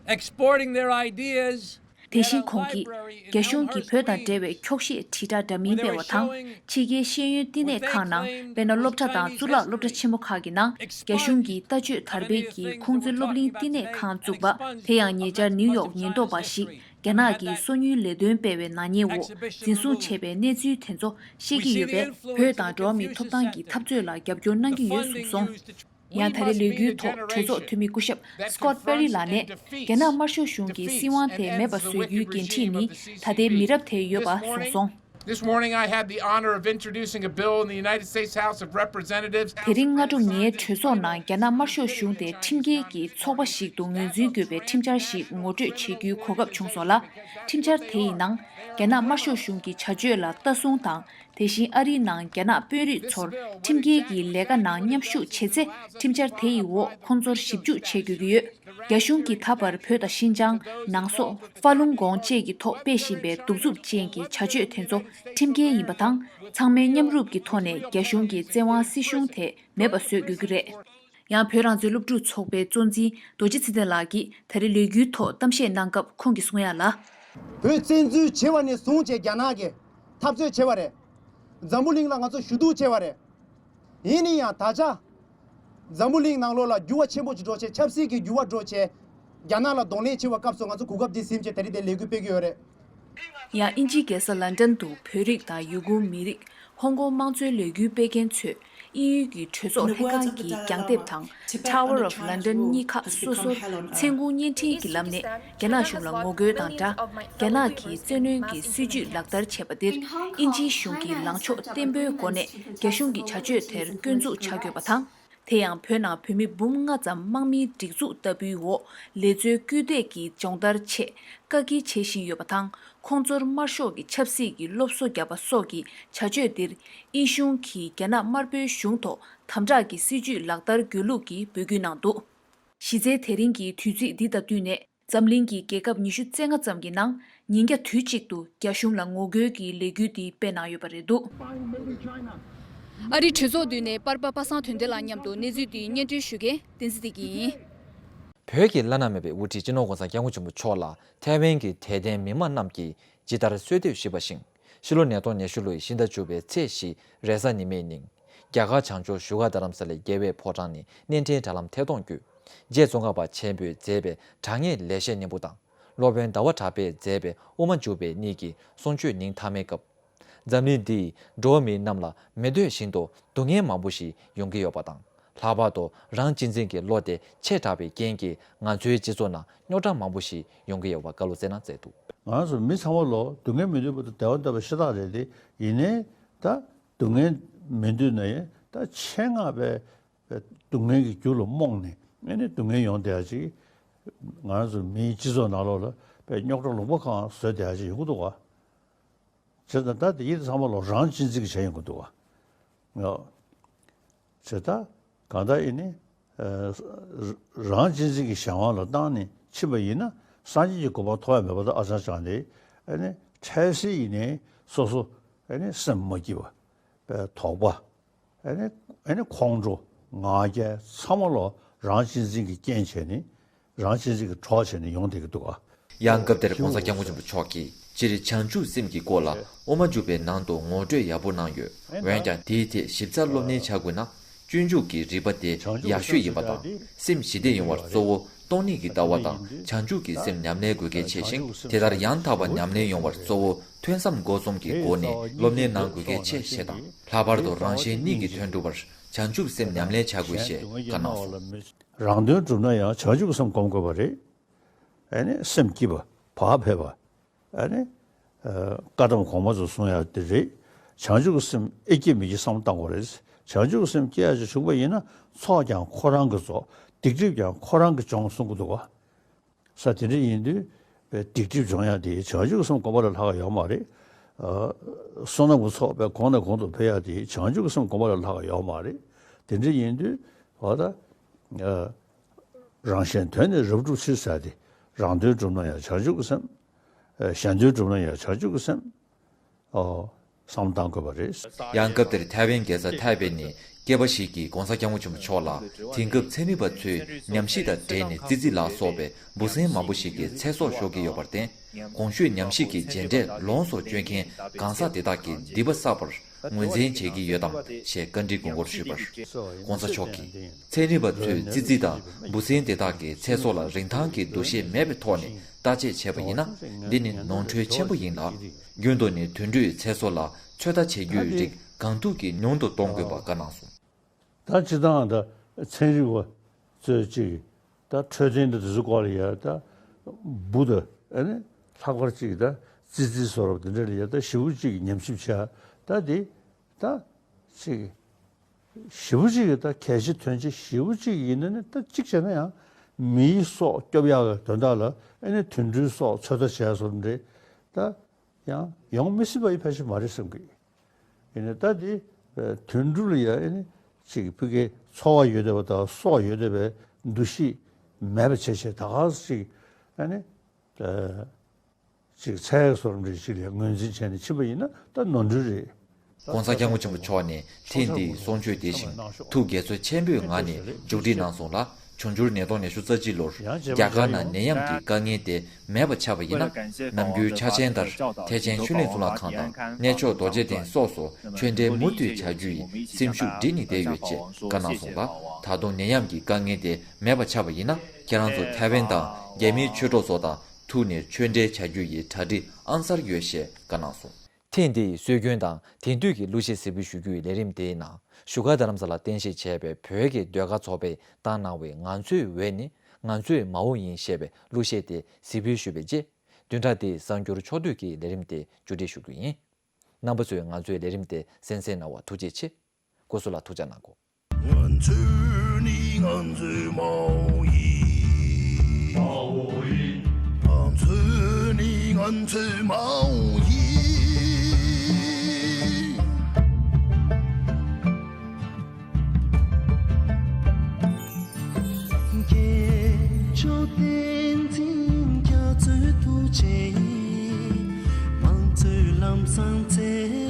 exporting their ideas དེ་བཞིན་ཁོང་གིས། རྒྱ་གཞུང་གིས་བོད་དང་འབྲེལ་བའི་འཁྱོག་བཤད་དྲིལ་བསྒྲགས་འདྲ་མིན་སྤེལ་བ་དང་། ཕྱི་རྒྱལ་ཤེས་ཡོན་བསྟི་གནས་ཁང་ནང་། དཔེར་ན། སློབ་གྲྭ་དང་གཙུག་ལག་སློབ་གྲྭ་ཆེན་མོ་ཁག་གི་ནང་། རྒྱ་གཞུང་གིས་ལྟ་སྤྱོད་དར་སྤེལ་གྱིས་ཁུང་ཙི་སློབ་གླིང་བསྟི་གནས་ཁང་བཙུགས་པ། དེ་ཡང་ཉེ་ཆར་ནིའུ་ཡོག་ཉེན་རྟོག་པ་ཞིག་རྒྱ་ནག་གིས་སོ་ཉུལ་ལས་དོན་སྤེལ་བའི་ནག་ཉེས་འོག་འཛིན་བཟུང་བྱས་པའི་གནས་ཚུལ་དེ་ཚོ་ཤེས་ཀྱི་ཡོད་པས། བོད་དང་འགྲོ་བ་མིའི་ཐོབ་ཐང་གི་འཐབ་རྩོད་ལ་རྒྱབ་སྐྱོར་གནང་གི་ཡོད་གསུངས་སོང་། ཡང་ད་རེས་ལས་འགུལ་ཐོག་གྲོས་ཚོགས་འཐུས་མི་སྐུ་ཞབས་Scott Perry་ལགས་ནས། རྒྱ་ནག་དམར་ཤོག་གཞུང་གིས་སྲིད་དབང་དེ་མེད་པ་བཟོ་རྒྱུའི་འགན་འཁྲི་ནི་ད་ལྟའི་མི་རབས་དེར་ཡོད་པ་གསུངས་སོང་། This morning, I had the honor of introducing a bill in the United States House of Representatives. དེ་རིང་སྔ་དྲོ་ངས་གྲོས་ཚོགས་ནང་རྒྱ་ནག་དམར་ཤོག་གཞུང་དེ་ཁྲིམས་འགལ་གྱི་ཚོགས་པ་ཞིག་ཏུ་ངོས་འཛིན་དགོས་པའི་ཁྲིམས་འཆར་ཞིག་ངོ་སྤྲོད་བྱེད་རྒྱུའི་གོ་སྐབས་བྱུང་སོང་ལ། ཁྲིམས་འཆར་དེ་ཡི་ནང་། རྒྱ་ནག་དམར་ཤོག་གཞུང་གི་བྱ་སྤྱོད་ལ་ལྟ་སྲུང་དང་། དེ་བཞིན་ཨ་རིའི་ནང་རྒྱ་ནག་དཔོན་རིགས་ཚོར་ཁྲིམས་འགལ་གྱི་ལས་ཀ་ནང་མཉམ་ཞུགས་བྱེད་ཚེ། ཁྲིམས་འཆར་དེ་ཡི་འོག་ཁོང་ཚོར་ཞིབ་འཇུག་བྱེད་དགོས་ཀྱི་ཡོད། རྒྱ་གཞུང་གིས་ད་བར་བོད་དང་ཤིན་ཅང་། ནང་སོག་ཧྥ་ལུང་གོང་བཅས་ཀྱི་ཐོག་སྤེལ་བཞིན་པའི་གདུག་རྩུབ་ཅན་གྱི་བྱ་སྤྱོད་དེ་ཚོ་ཁྲིམས་འགལ་ཡིན་པ་དང་། ཚང་མས་མཉམ་རུབ་ཀྱི་ཐོག་ནས་རྒྱ་གཞུང་གི་བཙན་དབང་སྲིད་གཞུང་དེ་མེད་པ་བཟོ་དགོས་ཀྱི་རེད། ཡང་བོད་རང་བཙན་སློབ་ཕྲུག་ཚོགས་པའི་གཙོ་འཛིན་རྡོ་རྗེ་ཚེ་བརྟན་ལགས་ཀྱིས་ད་རེས་ལས་འགུལ་ཐོག་གཏམ་བཤད་གནང་སྐབས་ཁོང་གིས་གསུང་ཡ་ལ། བོད་བཙན་འཛུལ་བྱས་པ་ནས་བཟུང་བྱས་རྒྱ་ནག་གིས་འཐབ་རྩོད་བྱས་པ་རེད། འཛམ་བུ་གླིང་ལ་ང་ཚོ་ཞུ་གཏུག་བྱས་པ་རེད། ཡིན་ན་ཡང་ད་ཆ། འཛམ་བུ་གླིང་ནང་ལོགས་ལ་འགྱུར་བ་ཆེན་པོ་ཅིག་འགྲོ་བྱས། ཆབ་སྲིད་ཀྱི་འགྱུར་བ་འགྲོ་བྱས། རྒྱ་ནག་ལ་གདོང་ལེན་བྱེད་པའི་སྐབས་སུ་ང་ཚོ་གོ་སྐབས་འདི་ཟིན་བྱས་ད་རེས་དེ་ལས་འགུལ་སྤེལ་གྱི་ཡོད་རེད། ཡང་དབྱིན་ཇིའི་རྒྱལ་ས་ལན་ཀྲན་དུ་བོད་རིགས་དང་ཡུ་གུར་མི་རིགས། ཧོང་ཀོང་དམངས་གཙོའི་ལས་འགུལ་སྤེལ་མཁན་ཚོས་དབྱིན་ཡུལ་གྱི་གྲོས་ཚོགས་ལྷན་ཁང་གི་རྒྱང་དེབ་དང་Tower of London གཉིས་ཀ་སོ་སོར་མཚན་གུང་བརྙན་འཕྲིན་གྱི་ལམ་ནས་རྒྱ་ནག་གཞུང་ལ་ངོ་རྒོལ་དང་སྦྲགས། རྒྱ་ནག་གིས་བཙན་གནོན་གྱི་སྲིད་བྱུས་ལག་བསྟར་བྱས་པ་འདིར་དབྱིན་ཇིའི་གཞུང་གིས་ལངས་ཕྱོགས་བརྟན་པོའི་སྒོ་ནས་རྒྱ་གཞུང་གི་བྱ་སྤྱོད་དེར་སྐྱོན་འཛུགས་བྱ་དགོས་པ་དང་། དེ་ཡང་བོད་ནང་བོད་མི་འབུམ་ལྔ་ཙམ་དམག་མིའི་སྒྲིག་འཛུགས་ལྟ་བུའི་འོག་ལས་རྩོལ་སྐུལ་འདེད་ཀྱི་སྦྱོང་བརྡར་ཆེད་བཀག་སྐྱིལ་བྱེད་བཞིན་ཡོད་པ་དང་། ཁོང་ཚོར་དམར་ཤོག་གི་ཆབ་སྲིད་ཀྱི་སློབ་གསོ་བརྒྱབ་པ་སོགས་ཀྱི་བྱ་སྤྱོད་འདིར། དབྱིན་གཞུང་གིས་རྒྱ་ནག་དམར་པོའི་གཞུང་ཐོག་དམ་དྲག་གི་སྲིད་བྱུས་ལག་བསྟར་དགོས་ལུགས་ཀྱི་འབོད་སྐུལ་གནང་འདུག་གཞི་རྩའི་དེ་རིང་གི་དུས་ཚིགས་འདི་དང་བསྟུན་ནས། འཛམ་གླིང་གི་རྒྱལ་ཁབ་ཉི་ཤུ་རྩ་ལྔ་ཙམ་གྱི་ནང་ཉིན་རྒྱ་དུས་གཅིག་ཏུ་རྒྱ་གཞུང་ལ་ངོ་རྒོལ་གྱི་ལས་འགུལ་འདི་སྤེལ་གནང་ཡོད་པ་རེད་འདུག་ཨ་རིའི་གྲོས་ཚོགས་མདུན་ནས་པར་པ་པ་སངས་དོན་ལྡན་ལགས་མཉམ་དུ་གནས་ཚུལ་འདི་སྙན་སྒྲོན་ཞུ་མཁན་བསྟན་འཛིན་བདེ་སྐྱིད་ཡིན། བོད་ཀྱི་བླ་ན་མེད་པའི་དབུ་ཁྲིད་སྤྱི་ནོར་༧གོང་ས་༧སྐྱབས་མགོན་ཆེན་པོ་མཆོག་ལ་ཐའེ་ཝན་གྱི་དད་ལྡན་མི་མང་རྣམས་ཀྱིས་ཇི་ལྟར་གསོལ་འདེབས་ཞུས་པ་བཞིན། ཕྱི་ལོ་ཉིས་སྟོང་ཉི་ཤུ་ལོའི་ཕྱི་ཟླ་བཅུ་པའི་ཚེས་བཞི་རེས་གཟའ་ཉི་མའི་ཉིན། རྒྱ་གར་བྱང་ཕྱོགས་བཞུགས་སྒར་རྡ་རམ་ས་ལའི་རྒྱལ་བའི་ཕོ་བྲང་ནས་གནས་འཕྲིན་དྲ་ལམ་ཐད་གཏོང་བརྒྱུད། རྗེ་ཙོང་ཁ་པ་ཆེན་པོས་མཛད་པའི་དྲང་ངེས་ལེགས་བཤད་སྙིང་པོ་དང་། སློབ་དཔོན་ཟླ་བ་གྲགས་པས་མཛད་པའི་དབུ་མ་འཇུག་པའི་གཉིས་ཀྱི་གསུང་ཆོས་སྙིང་ཐག་མའི་སྐབས། འཛམ་གླིང་འདིས་འགྲོ་བ་མིའི་རྣམས་ལ་མི་འདོད་བཞིན་དུ་སྡུག་བསྔལ་མང་པོ་ཞིག་ཡོང་གི་ཡོད་པ་དང་། ལྷག་པར་དུ་རང་གཅེས་འཛིན་གྱི་བློ་དེ་ཆེ་དྲགས་པའི་རྐྱེན་གྱིས་ང་ཚོའི་སྤྱི་ཚོགས་ནང་རྙོག་དྲ་མང་པོ་ཞིག་ཡོང་གི་ཡོད་པ་བཀའ་སློབ་སྩལ་གནང་མཛད་འདུག་ང་ཚོ་མི་ཚང་མ་ལོ་སྡུག་བསྔལ་མི་འདོད་པ་དང་བདེ་བ་འདོད་པ་ཤ་སྟག་རེད་དེ། ཡིན་ནའི་ད་སྡུག་བསྔལ་མི་འདོད་ན་ཡང་ད་ཆེད་མངགས་པའི་སྡུག་བསྔལ་གྱི་རྒྱུ་ལ་རྨོངས་ནས་ཨེ་ནི་སྡུག་བསྔལ་ཡོང་བསྡད་ཡ་ཅིག་ང་ཚོ་མིའི་སྤྱི་ཚོགས་ནང་ལོགས་ལ་དཔེ་རྙོག་དྲ་ལུང་པ་གང་བཟོས་བསྡད་ཡ་ཅིག་ཡོང་གི་འདུག་བ། བྱས་ཙང་ད་དེ་ཡིད་ཚང་མ་ལོ་རང་གཅེས་འཛིན་གྱི་བྱས་ཡོང་གི་འདུག་བ། ང་བྱས་ད་གང་ལྟར་ཨེ་ནི་རང་གཅེས་འཛིན་གྱི་གཞན་དབང་ལ་བཏང་ནས་ཕྱིན་པ་ཡིན་ན་སངས་རྒྱས་ཀྱི་གོ་འཕང་ཐོབ་ཡ་མེད་པ་ད་ཨ་ཅང་ཅང་རེད། ཨེ་ནི་འཕྲལ་སེལ་ཡིན་ནའི་སོ་སོ་ཨེ་ནི་སེམས་མ་སྐྱིད་པ། དོགས་པ། ཨེ་ནི་ཨེ་ནི་ཁོང་ཁྲོ། ང་རྒྱལ་ཚང་མ་ལོ་རང་གཅེས་འཛིན་གྱི་རྐྱེན་བྱས་ནས་རང་གཅེས་འཛིན་གྱི་གྲོགས་བྱས་ནས་ཡོང་བསྡད་ཀྱི་འདུག་ག་ཡང་སྐབས་དེར་༧གོང་ས་༧སྐྱབས་མགོན་ཆེན་པོ་མཆོག་གིས་སྤྱིར་བྱང་ཆུབ་སེམས་ཀྱི་སྐོར་ལ་དབུ་མ་འཇུག་པའི་ནང་དུ་ངོ་སྤྲོད་ཡག་པོ་གནང་ཡོད། འོན་ཀྱང་དེའི་ཐད་ཞིབ་ཚགས་སློབ་གཉེར་བྱ་དགོས་ན། སྤྱོད་འཇུག་གི་རིག་པ་དེ་ཡག་ཤོས་ཡིན་པ་དང་། སེམས་ཞི་བདེ་ཡོང་བར་གཙོ་བོ་སྟོང་ཉིད་ཀྱི་ལྟ་བ་དང་བྱང་ཆུབ་ཀྱི་སེམས་ཉམས་ལེན་དགོས་གལ་ཆེ་ཞིང་། དེ་ལྟར་ཡང་དག་པ་ཉམས་ལེན་ཡོང་བར་གཙོ་བོ་ཐོས་བསམ་སྒོམ་གསུམ་གྱི་སྒོ་ནས་སློབ་གཉེར་གནང་དགོས་གལ་ཆེ་ཞེས་དང་། ལྷག་པར་དུ་རང་གཞན་གཉིས་ཀྱི་དོན་སྒྲུབ་པར་བྱང་ཆུབ་སེམས་ཉམས་ལེན་བྱ་དགོས་ཞེས་བཀའ་གནང་སོང་། རང་དོན་སྒྲུབ་ན་ཡང་བྱང་ཆུབ་སེམས་སྒོམ་དགོས་པ་རེད། ཨ་ནི་སེམས་སྐྱིད་པ། བག་ཕེབས་པ། ཨ་ནི། ཨ། བཀའ་གདམས་གོང་མ་ཚོས་གསུང་ཡག་དེ་རེད། བྱང་ཆུབ་ཀྱི་སེམས་ཨེ་སྐྱེ་མི་སྐྱེ་བསམ་བློ་བཏང་དགོས་རེད། བྱང་ཆུབ་ཀྱི་སེམས་སྐྱེ་ཡག་ཅིག་བྱུང་པ་ཡིན་ན། ཚོགས་ཀྱང་ཁོ་རང་གིས་རྫོགས། སྡིག་སྒྲིབ་ཀྱང་ཁོ་རང་གིས་སྦྱོང་གསུང་གི་འདུག་ག། ས་དེ་འདྲ་ཡིན་དུས། སྡིག་སྒྲིབ་སྦྱོང་ཡག་དེ་བྱང་ཆུབ་ཀྱི་སེམས་སྒོམ་པ་ལས་ལྷག་ག་ཡོད་མ་རེད། ཨ། བསོད་ནམས་ཀྱི་ཚོགས་པས་གོང་ནས་གོང་དུ་འཕེལ་ཡག་དེ་བྱང་ཆུབ་ཀྱི་སེམས་སྒོམ་པ་ལས་ལྷག་ག་ཡོད་མ་རེད། དེ་འདྲ་ཡིན་དུས། འོ་ད། ཨ། རང་གཞན་དོན་ནི་རབ་བསྒྲུབ་ཕྱིར་ཟེར་ཏེ། རང་དོན་བསྒྲུབ་ན་ཡང་བྱང་ཆུབ་ཀྱི་སེམས། ཨ། གཞན་དོན་བསྒྲུབ་ན་ཡང་བྱང་ཆུབ་ཀྱི་སེམས། ཨོ། བསམ་བློ་གཏང་དགོས་པ་རེད། ཡང་སྐབས་དེར་ཐའེ་ཝན་རྒྱལ་ས་ཐའེ་པེ་ནས་སྐྱེས་པ་ཞིག་གིས་༸གོང་ས་༸སྐྱབས་མགོན་ཆེན་པོ་མཆོག་ལ་དེང་སྐབས་ཚན་རིག་པ་ཚོས་ཉམས་ཞིབ་དང་འབྲེལ་ནས་ཙི་ཙི་ལ་སོགས་པའི་འབུ་སྲིན་མང་པོ་ཞིག་གི་ཚེ་སྲོག་ཤོར་གྱི་ཡོད་པར་བརྟེན། གོང་ཞུས་ཉམས་ཞིབ་ཀྱི་རྗེས་འབྲས་ལོངས་སུ་སྤྱོད་མཁན་གང་ཟག་དེ་དག་གི་སྡིག་པ་བསགས་པར་ངོས་འཛིན་བྱེད་ཀྱི་ཡོད་དམ་ཞེས་བཀའ་འདྲི་དགོངས་སྐོར་ཞུས་པར། ༸གོང་ས་མཆོག་གིས། ཚན་རིག་པ་ཚོས་ཙི་ཙི་དང་འབུ་སྲིན་དེ་དག་གི་ཚེ་སྲོག་ལ་རིན་ཐང་གི་འདུ་ཤེས་མེད་པའི་ཐོག་ནས་བརྟག་དཔྱད་བྱས་པ་ཡིན་ན། འདི་ནི་ནོར་འཁྲུལ་ཆེན་པོ་ཡིན་ལ། རྒྱུན་དུ་ནས་དུད་འགྲོའི་ཚེ་སྲོག་ལ་ཚོད་ལྟ་བྱེད་རྒྱུའི་རིགས་གང་ཐུབ་ཀྱིས་ཉུང་དུ་གཏོང་དགོས་པ་བཀའ་གནང་སོང་། ད་སྤྱིར་བཏང་ད་ཚན་རིག་པ་ཚོས་ཅིག་ད་འཕྲོད་བསྟེན་དང་དེ་ཚོ་སྐོར་ལ་ཡ་ད་འབུ་དང་ཨ་ནི་ལྷག་པར་ཅིག་ད་ཙི་ཙི་བཟོ་འདྲ་དེ་འདྲ་ལ་ཡ་ད་ཞེ་པོ་ཅིག་ཉམས་ཞིབ་བྱས། ད་དེ་ད་ཅིག་ཞེ་པོ་ཅིག་ད་གལ་ཆེ་དོན་ཆེ་ཞེ་པོ་ཅིག་ཡིན་ན་ནི། ད་ཅིག་བྱས་ན་ཡང་མིའི་སྲོག་སྐྱོབ་ཡག་གི་དོན་དག་ལ་ཨ་ནི་དུད་འགྲོའི་སྲོག་ཚོད་ལྟ་བྱས་བཟོ་འདྲ་ད་ཡང་ཡོང་མི་སྲིད་པ་ཡི་ཕལ་ཆེར་མ་རེད་བསམ་གི། ཡིན་ནའི་ད་དེ་དུད་འགྲོ་ལ་ཡ་ཨ་ནི་ཅིག་ཕ་གིའི་འཚོ་བ་ཡོད་བསྡད་པ་དང་སྲོག་ཡོད་བསྡད་པའི་འདུ་ཤེས་མེད་པ་བྱས་བྱས། ད་ག་ཟེ་ཅིག་ཨ་ནི་ཅིག་ཚད་བཟོ་འདྲ་ཅིག་ལ་ངོས་འཛིན་བྱས་ནས་ཕྱིན་པ་ཡིན་ན་ད་ནོར་འཁྲུལ་རེད། ༸གོང་ས་༸སྐྱབས་མགོན་ཆེན་པོ་མཆོག་ནས་ཐེངས་འདིའི་གསུང་ཆོས་དེ་བཞིན་ཐུགས་དགྱེས་ཚོར་ཆེན་པོའི་ངང་ནས་མཇུག་སྒྲིལ་གནང་སོང་ལ། འབྱུང་འགྱུར་ཉིས་སྟོང་ཉི་ཤུ་རྩ་གཅིག་ལོར་རྒྱ་གར་ནང་ནད་ཡམས་ཀྱི་དཀའ་ངལ་དེ་མེད་པ་ཆགས་པ་ཡིན་ན། ནམ་རྒྱུན་འཆར་ཅན་ལྟར་ཐེག་ཆེན་ཆོས་གླིང་གཙུག་ལག་ཁང་དང་གནས་མཆོག་རྡོ་རྗེ་གདན་སོགས་སུ་ཆོས་འབྲེལ་མུ་མཐུད་བྱ་རྒྱུ་ཡི་སེམས་ཤུགས་སྒྲིལ་ནས་བསྡད་ཡོད་ཅེས་བཀའ་གནང་སོང་ལ། ད་དུང་ནད་ཡམས་ཀྱི་དཀའ་ངལ་དེ་མེད་པ་ཆགས་པ་ཡིན་ན། ཁྱེད་རང་ཚོ་ཐའེ་ཝན་དང་རྒྱ་མིའི་ཆོས་གྲོགས་ཚོ་དང་ཐུག་ནས་ཆོས་འབྲེལ་བྱ་རྒྱུ་ཡི་གྲ་སྒྲིག་ཨང་གསར་ཡོད་ཞེས་བཀའ་གནང་སོང་། ཐེངས་འདིའི་སྲོལ་རྒྱུན་དང་དེང་དུས་ཀྱི་གླུ་གཞས་གཟིགས་འབུལ་ཞུ་རྒྱུའི་ལས་རིམ་དེའི་ནང་། བཞུགས་སྒར་རྡ་རམ་ས་ལར་རྟེན་གཞི་བྱས་པའི་བོད་ཀྱི་ཟློས་གར་ཚོགས་པས་བཏང་གནང་བའི་ང་ཚོའི་འོད་ནི་ང་ཚོའི་མ་འོངས་ཡིན་ཞེས་པའི་གླུ་གཞས་དེ་གཟིགས་འབུལ་ཞུས་པའི་རྗེས། བདུན་ཕྲག་འདིའི་གསར་འགྱུར་ཕྱོགས་བསྡུས་ཀྱི་ལས་རིམ་དེ་མཇུག་སྒྲིལ་ཞུ་རྒྱུ་ཡིན། རྣམ་པ་ཚོས་ང་ཚོའི་ལས་རིམ་དེ་གསན་གཟིགས་གནང་བར་ཐུགས་རྗེ་ཆེ། སྐུ་གཟུགས་ལ་ཐུགས་ཅག་གནང་གོ། ང་ཚོ་ནི་ང་ཚོའི་མ་འོངས་ཡིན། ང་ཚོ་ནི་ང་ཚོའི་མ་འོངས་ཡིན། རྒྱལ་མཆོག་བསྟན་འཛིན་རྒྱ་མཚོའི་ཐུགས་རྗེ་ཡིས། དམངས་གཙོའི་ལམ་བཟང་བཙན།